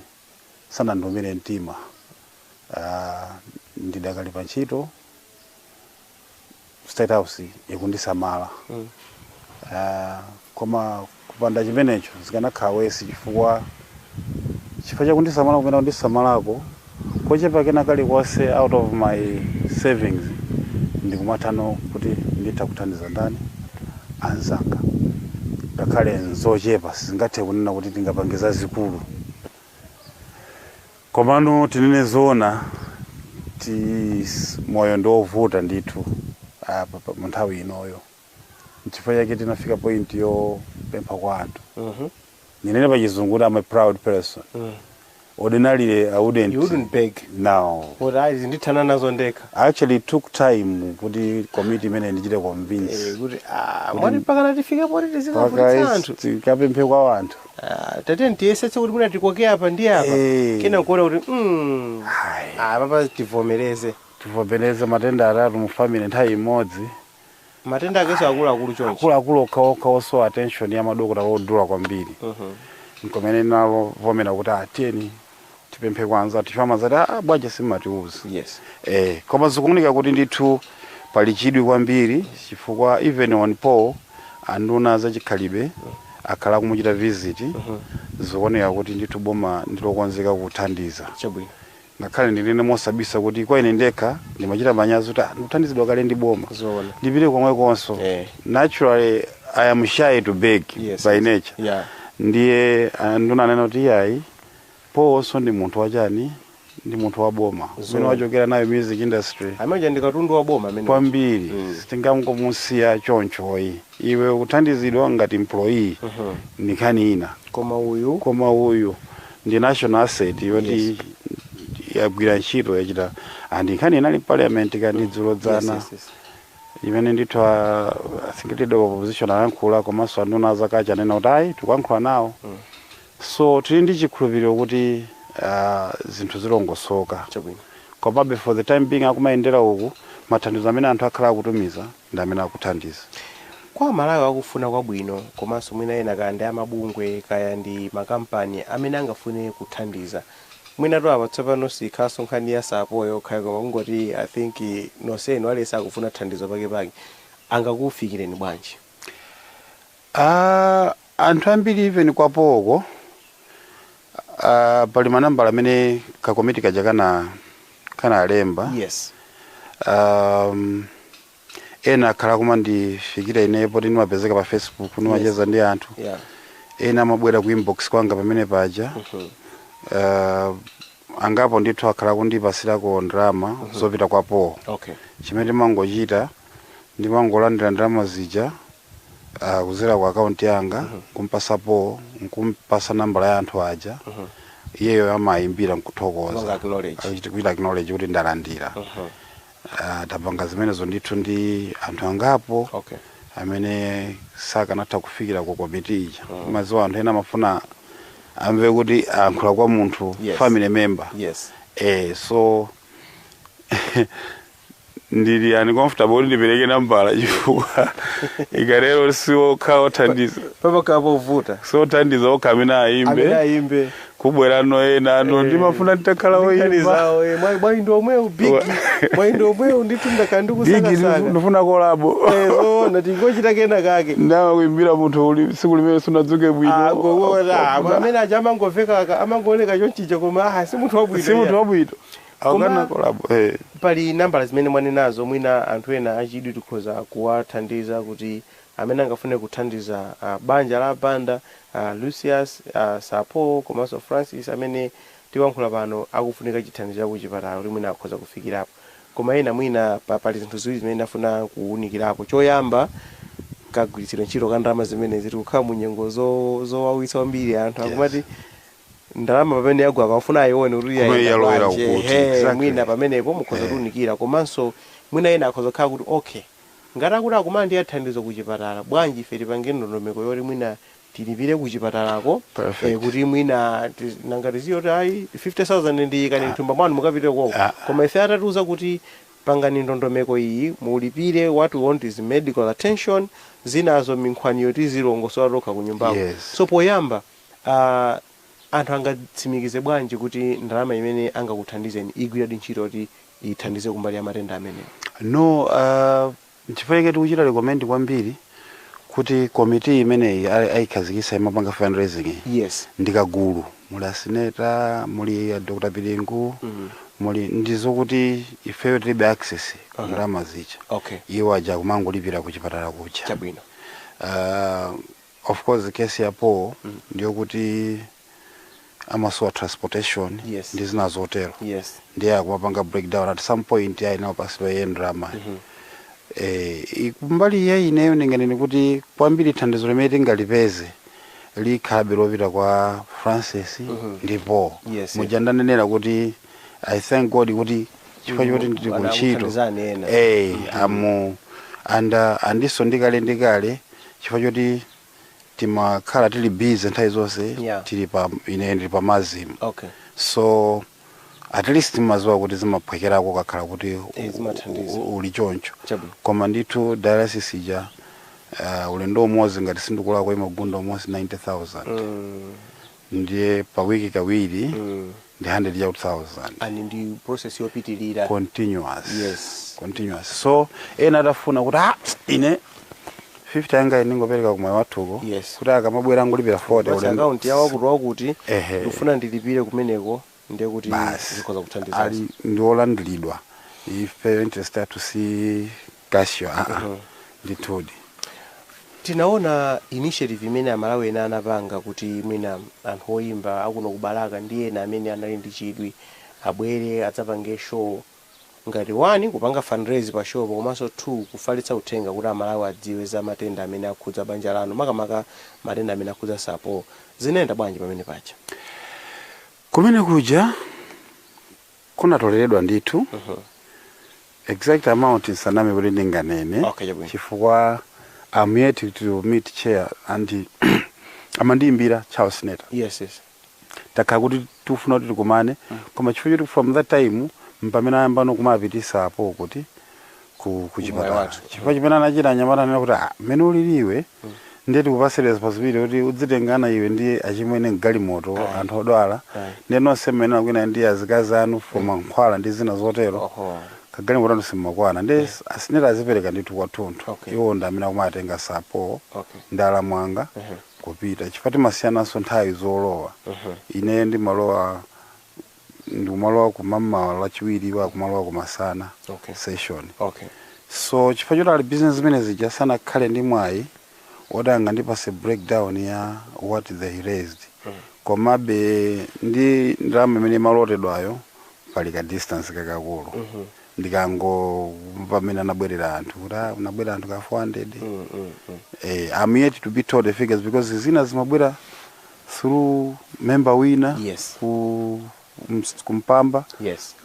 sanandumire mtima. Ndidakali pa ntchito, State House ikundisamala. Koma kupanda chimenecho zikanakhala worse, chifukwa chakundisamala kumene kundisamalako kochepa kena kalikonse out of my savings, ndikumathano kuti nditha kuthandiza ndani, anzanga, ngakhale nzochepa. Sizingathe kunena kuti tingapange zazikulu, komano tinene zoona, ti moyo ndiovuta ndithu apa mu nthawi inoyo. Nchifukwa chake tinafika point yopempha kwa anthu. Ndinene pa Chizungu kuti I'm a proud person. Ordinarily I wouldn't. You wouldn't beg. No. Kuti ayi, ndithana nazo ndekha. I actually took time kuti committee imene ndichite convince. Kuti mwati mpakana tifike poti tizikavutitsa anthu? Tikapemphe kwa anthu. Ah, tate ndiyesetse kuti mwina tikoke apa ndi apa. Kena kuona kuti Ayi. Papa tivomereze. Tivomereze, matenda atatu mu family nthawi imodzi. Matenda akenso akuluakulu chonchi. Akuluakulu okhaokha, osowa attention ya madokota odula kwambiri. Nkomene navomera kuti atiyeni tipemphe kwanza, tifama zati, ah, bwaja simmatiuza. Koma zikuoneka kuti ndithu pali chidwi kwambiri, chifukwa even on Paul, anduna zachikhalidwe akhala kumuchita visit. Zikuoneka kuti ndithu boma ndilokonzeka kuthandiza. Ngakhale ndinene mosabisa kuti kwa ine ndekha ndimachita manyazi kuti ndikuthandizidwa kale ndi boma, ndipite komwekonso. Naturally I am shy to beg by nature. Ndiye anduna anena kuti iyayi, Paulso ndi munthu wachani, ndi munthu wa boma umene wachokera nayo music industry. Amene ndi katundu wa boma amene. Kwambiri. Sitingangomusiya chonchoyi, iwe kuthandizidwa ngati employee ni nkhani ina. Koma uyu Koma uyu ndi national asset yoti yagwira ntchito, yachita. And nkhani inali parliament kandi dzulo dzana imene ndithu I think leader of opposition ayankhula, komanso anduna azakachi anena kuti ayi, tikuyankhula nawo. So tili ndi chikhulupiriro kuti zinthu zilongosoka. Komabe for the time being akumayendera uku, mathandizo amene anthu akhala akutumiza ndi amene akuthandiza. Kwa Malawi akufuna kwabwino, komanso mwina ena kaya ndi amabungwe, kaya ndi makampani amene angafune kuthandiza, mwina to apa tsopano sikhaso nkhani ya sapo yokha, koma kungoti I think nonsenu aliyense akufuna thandizo pakepake, angakufikireni bwanji? Anthu ambiri, even kwapoko, pali manambala amene kakomiti kaja kanalemba. Ena akhala kumandifikira inepo poti ndimapezeka pa Facebook, ndimacheza ndi anthu. Ena amabwera ku inbox kwanga pamene paja. Angapo ndithu akhala kundipasirako ndalama zopita kwapo. Chimene ndimangochita, ndimangolandira ndalama zija kuzera ku akaunti yanga, kumpasapo, nkumpasa nambala ya anthu aja. Iyeyo amayimbira nkuthokoza. Kupanga acknowledge. Kuchita acknowledge kuti ndalandira. Tapanga zimenezo ndithu ndi anthu angapo amene sakanatha kufikira ku komiti ija. Maziwa anthu ena amafuna amve kuti ayankhula kwa munthu family member. So ndili uncomfortable kuti ndipereke nambala, chifukwa ikalero siwokha othandiza. Papakhala povuta. Siothandiza okha amene amene ayimbe, ayimbe, kubwerano ena ano. Ndimafuna nditakhala Nkhani woyimba. zawo, mwayi ndi omwewu, big, mwayi ndi omwewu ndithu, ndakhala Big, ndikusakasaka. ndifuna collabo. Zoona, tingochita kena kake. Ndawa kuimbira munthu uli tsiku limene sunadzuke bwino. Amene aja amangomveka, amangooneka chonchicha, koma si munthu wabwino. Si munthu wabwino. Akana collabo. Pali nambala zimene mwanenazo, mwina anthu ena achidwi tikhoza kuwathandiza kuti amene angafune kuthandiza banja la Banda, Lucius, Sapo komanso Francis amene tikuyankhula pano akufunika chithandizo cha kuchipatala, kuti mwina akhoza kufikirapo. Koma ena mwina pali zinthu ziwiri zimene ndafuna kuwunikirapo. Choyamba, kagwiritsidwe ntchito ka ndalama zimenezi. Tikukhala mu nyengo zowawitsa kwambiri, anthu akumati ndalama pamene yagwa akafuna ayione kuti Kumene yayenda yalowera bwanji. kuti, Ehe, mwina pamenepo mukhoza kuwunikira. Komanso mwina ena akhoza kukhala kuti okay, ngati akuti akumana ndi thandizo kuchipatala, bwanji ife tipange ndondomeko yoti mwina tilipire kuchipatalako? Perfect. Kuti mwina nanga tiziyo kuti ayi, 50,000 ndiyikani mthumba mwanu mukapite koko. Koma ife atatiuza kuti pangani ndondomeko iyi, mulipire, what we want is medical attention, zinazo minkhwaniyo tizilongosola tokha ku nyumbako. So poyamba, anthu angatsimikize bwanji kuti ndalama imene angakuthandizeni igwiradi ntchito kuti ithandize kumbali ya matenda amenewo? No, nchifukwa tikuchita recommend kwambiri kuti komiti imeneyi ayikhazikitsa imapanga fundraising iyi ndikagulu, muli asineta, muli a Dr Pilingu, muli ndizokuti ifeyo tilibe access ndalama zija. Iwo aja kumangolipira kuchipatala kuja. Of course case yapo ndiyokuti amasowa transportation ndi zina zotero. Ndiye akumapanga breakdown at some point, ayina pasidwa iye ndalama. Kumbali ya ineyo ndinganene kuti kwambiri thandizo limene tingalipeze likhabe lopita kwa Francis ndipo muja ndanenera kuti I thank God kuti chifukwa choti ndili ku ntchito Anakuthandizani ena. Amu and andiso ndikale ndikale chifukwa choti timakhala tili busy nthawi zonse. Tili pa, ine ndili pa mazimu. So at least maziwa kuti zimaphwekerako kakhala kuti Zimathandiza. Uli choncho. Chabwino. Koma ndithu dialysis ija, ulendo umodzi ngati sindikulako imagunda almost 90,000. Ndiye pa wiki kawiri ndi 100,000. And ndi process yopitilira. Continuous. Continuous. So ena atafuna kuti ine 50 yanga ndingopereka kumwe wathuko kuti akamabwera ngolipira 40 Basi, ulendo. Account ya wakuti wakuti, ndikufuna ndilipire kumeneko, ndiye kuti Basi. zikhoza kuthandiza. Ali ndiolandiridwa, ife interest yathu si cash, ndithudi. Tinaona initiative imene Amalawi ena anapanga kuti mwina anthu oyimba akuno kubalaka ndi ena amene anali ndi chidwi abwere adzapange show. Ngati 1 kupanga fundraise pa show po, komanso 2 kufalitsa uthenga kuti Amalawi adziwe za matenda amene akhudza banja lanu, makamaka matenda amene akhudza sapo. Zinayenda bwanji pamene paja? Kumene kuja kunatoleredwa ndithu. Exact amount nsaname kuti ndinganene, Okay, chabwino. chifukwa I'm yet to meet chair and amandiyimbira Charles Neta. Yes. Takhala kuti tikufuna kuti tikumane, koma chifukwa choti from that time mpamene ayambano kumapitisa apo kuti ku chipatala, wathu. Chifukwa chimene anachita anyamata anena kuti, "Ah, mmene uliliwe, ndiye tikupasire responsibility kuti udzitengana iwe ndi achimwene mgalimoto, anthu odwala, ndiye nonse mmene akwina ndi azikazi anu for mankhwala ndi zina zotero, kagalimoto anu simmakwana." Ndi asineta azipereka ndithu kwathunthu. Iwo ndi amene akumatenga sapo ndi alamwanga kupita, chifukwa timasiyananso nthawi zolowa. Ine ndimalowa, ndikumalowa kumamawa Lachiwiri, wa kumalowa kumasana session. So chifukwa choti ali business zimene zija, sanakhale ndi mwayi woti angandipase breakdown ya what they raised. Komabe ndi ndalama imene imalotedwayo pali ka distance kakakulu. Ndikango pamene anabwerera anthu kuti, ah, unabwera anthu ka 400. I'm yet to be told the figures because zina zimabwera through member wina ku kumpamba.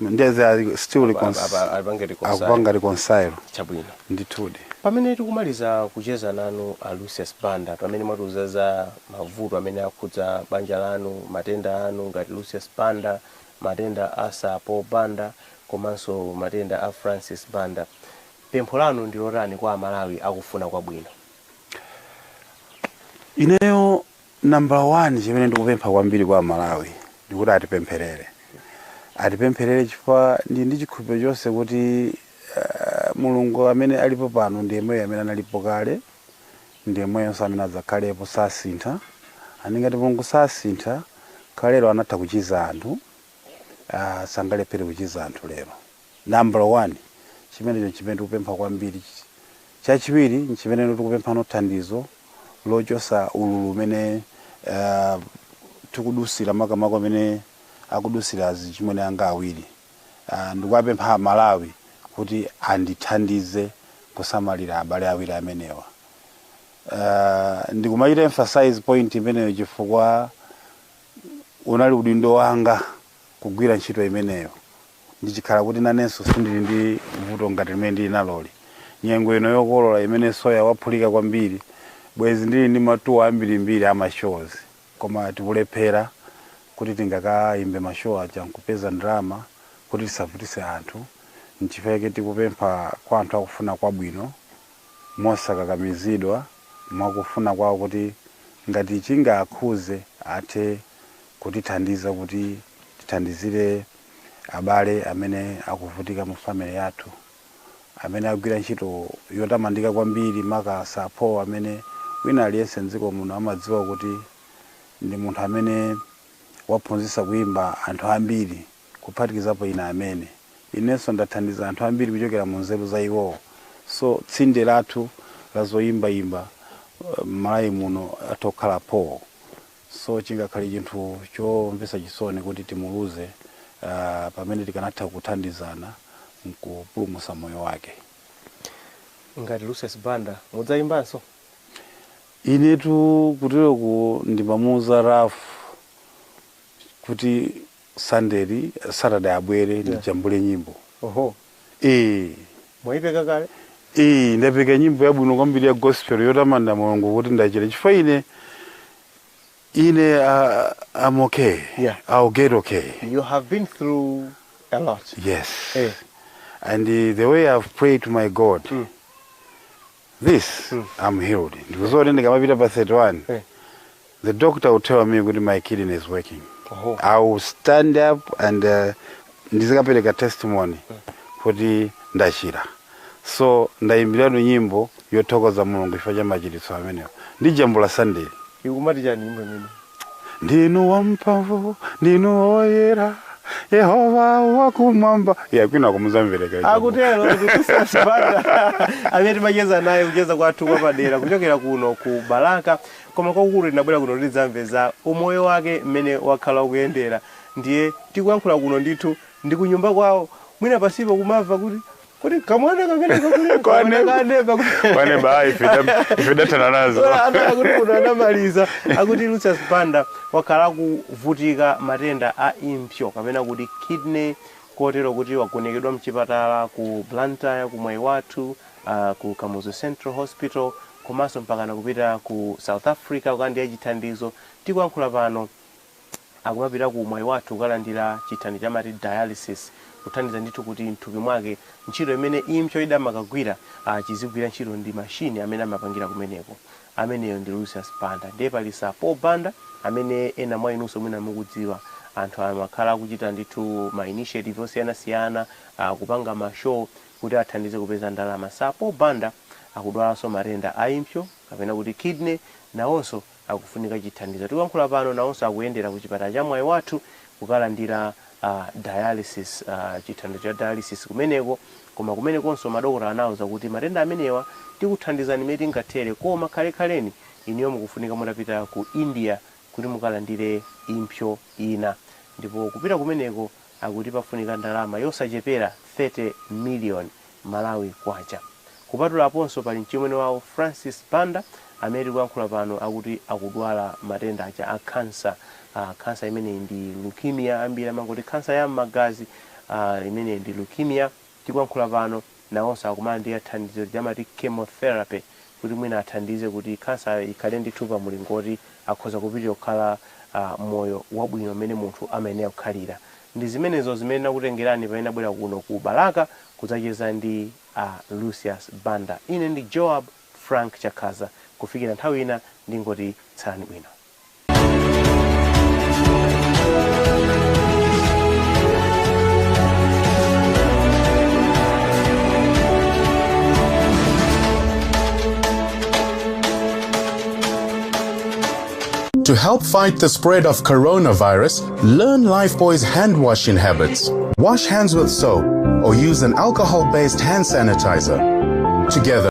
Ndiye they are still Apange reconcile. Akupanga reconcile. Chabwino. Ndithudi. Pamene tikumaliza kucheza nanu a Lucius Banda, pamene mwatiuza za mavuto amene akhudza banja lanu, matenda anu ngati Lucius Banda, matenda a Sapo Banda komanso matenda a Francis Banda, pempho lanu ndi lotani kwa Amalawi akufuna kwabwino? Ineyo number one chimene ndikupempha kwambiri kwa Malawi ndikuti atipempherere, atipempherere, chifukwa ndi chikhulupiriro chonse kuti Mulungu amene alipo pano ndi yemweyo amene analipo kale, ndi yemweyonso amene adzakhalepo, sasintha. Ani ngati Mulungu sasintha, kalero anatha kuchiza anthu, sangalephere kuchiza anthu lero. Number one chimenecho chimene tikupempha kwambiri. Chachiwiri chimene tikupempha, thandizo lochosa ululu umene tikudusira, makamaka amene akudusira azichimwene anga awiri. Ndikuwapempha Amalawi kuti andithandize kusamalira abale awiri amenewa. Ndikumachita emphasize point imeneyo chifukwa unali udindo wanga kugwira ntchito imeneyo. Ndichikhala kuti nanenso sindili ndi vuto ngati limene ndili naloli, nyengo ino yokolola imene soya waphulika kwambiri, bwezi ndili ndi ma tour ambirimbiri ama shows, koma tikulephera kuti tingakayimbe ma show aja nkupeza ndalama kuti tisavutise anthu. Nchifukwa tikupempha kwa anthu akufuna kwabwino, mosakakamizidwa, mwakufuna kwawo, kuti ngati chingakhuze athe kutithandiza kuti tithandizire abale amene akuvutika mu family yathu, amene agwira ntchito yotamandika kwambiri, maka Sapo amene wina aliyense mdziko muno amadziwa kuti ndi munthu amene waphunzitsa kuyimba anthu ambiri, kuphatikizapo ine amene inenso ndathandiza anthu ambiri kuchokera mu nzeru za iwowo. So tsinde lathu la zoyimbayimba m'Malawi muno atha kukhala po. So chingakhale chinthu chomvetsa chisoni kuti timuluze pamene tikanatha kuthandizana nkupulumutsa moyo wake. Ngati Lucius Banda, mudzayimbanso? Inetu kuteroku ndimamuuza Ralph kuti Sunday, Saturday abwere ndijambule nyimbo. Oho. Eh. Mwayipeka kale? Eh, ndapeka nyimbo yabwino kwambiri ya gospel yotamanda Mulungu kuti ndachira, chifukwa ine I'm okay. I'll get okay. You have been through a lot. Yes. And the way I've prayed to my God, this I'm healed. Ndikuzoti ndikamapita pa 31, the doctor will tell me kuti my kidney is working. I will stand up and ndizikapereka testimony kuti ndachira. So ndayimbiratu nyimbo yothokoza Mulungu chifukwa cha machiritso amenewo. Ndijambula Sunday. Ikumati chani nyimbo imene? Ndinu wamphamvu, ndinu woyera, Yehova wakumwamba. Ya kwina kumuzamvereka. Akutero Lucius Banda amene timacheza naye, kucheza kwathu kwapadera kuchokera kuno ku Balaka, koma kwakukulu tinabwera kuno tidzamve za umoyo wake mmene wakhala ukuyendera. Ndiye tikuyankhula kuno ndithu ndi kunyumba kwawo. Mwina pasipo kumamva kuti kuti kamwana kamene kakule kamwana kaneba. Kwaneba, ife dathana nazo. Akuti kuno anamaliza. Akuti Lucius Banda wakhala kuvutika matenda a impsyo kapena kuti kidney, kotero kuti wagonekedwa mchipatala ku Blantyre, ku Mwaiwathu, ku Kamuzu Central Hospital, komanso mpakana kupita ku South Africa kukalandira chithandizo. Tikuyankhula pano akumapita ku Mwaiwathu kukalandira chithandizo chamati dialysis, kuthandiza ndithu kuti mthupi mwake ntchito imene impsyo idamakagwira chizigwira ntchito ndi mashini amene amapangira kumeneko. Ameneyo ndi Lucius Banda. Ndiye pali Sir Paul Banda amene ena mwa inunso mwina mukudziwa, anthu amakhala akuchita ndithu ma initiative osiyanasiyana, kupanga ma show kuti athandize kupeza ndalama. Sir Paul Banda akudwalanso matenda a impsyo kapena kuti kidney, nawonso akufunika chithandizo. Tikuyankhula pano nawonso akuyendera ku chipatala cha Mwaiwathu kukalandira dialysis, chithandizo cha dialysis kumeneko. Koma kumenekonso madokotala anawuza kuti matenda amenewa tikuthandizani mmene tingathere, koma khalekhaleni inuyo mukufunika mutapita ku India kuti mukalandire impsyo ina, ndipo kupita kumeneko akuti pafunika ndalama yosachepera 30 million Malawi kwacha. Kupatulaponso pali mchimwene wawo Francis Banda amene tikuyankhula pano akuti akudwala matenda aja a kansa. Kansa imeneyi ndi leukemia, ambiri amangoti kansa ya m'magazi, imeneyi ndi leukemia. Tikuyankhula pano nawonso akumalandira thandizo lijamati chemotherapy kuti mwina athandize kuti kansa ikhale ndithu pa mulingoti akhoza kupitira kukhala moyo wabwino mmene munthu amayenera kukhalira. Ndi zimenezo zimene nakutengerani pamene nabwera kuno ku Balaka kudzacheza ndi Lucius Banda. Ine ndi Joab Frank Chakhaza, kufikira nthawi ina ndingoti tsalani bwino. To help fight the spread of coronavirus, learn Lifebuoy's hand washing habits. Wash hands with soap or use an alcohol-based hand sanitizer. Together,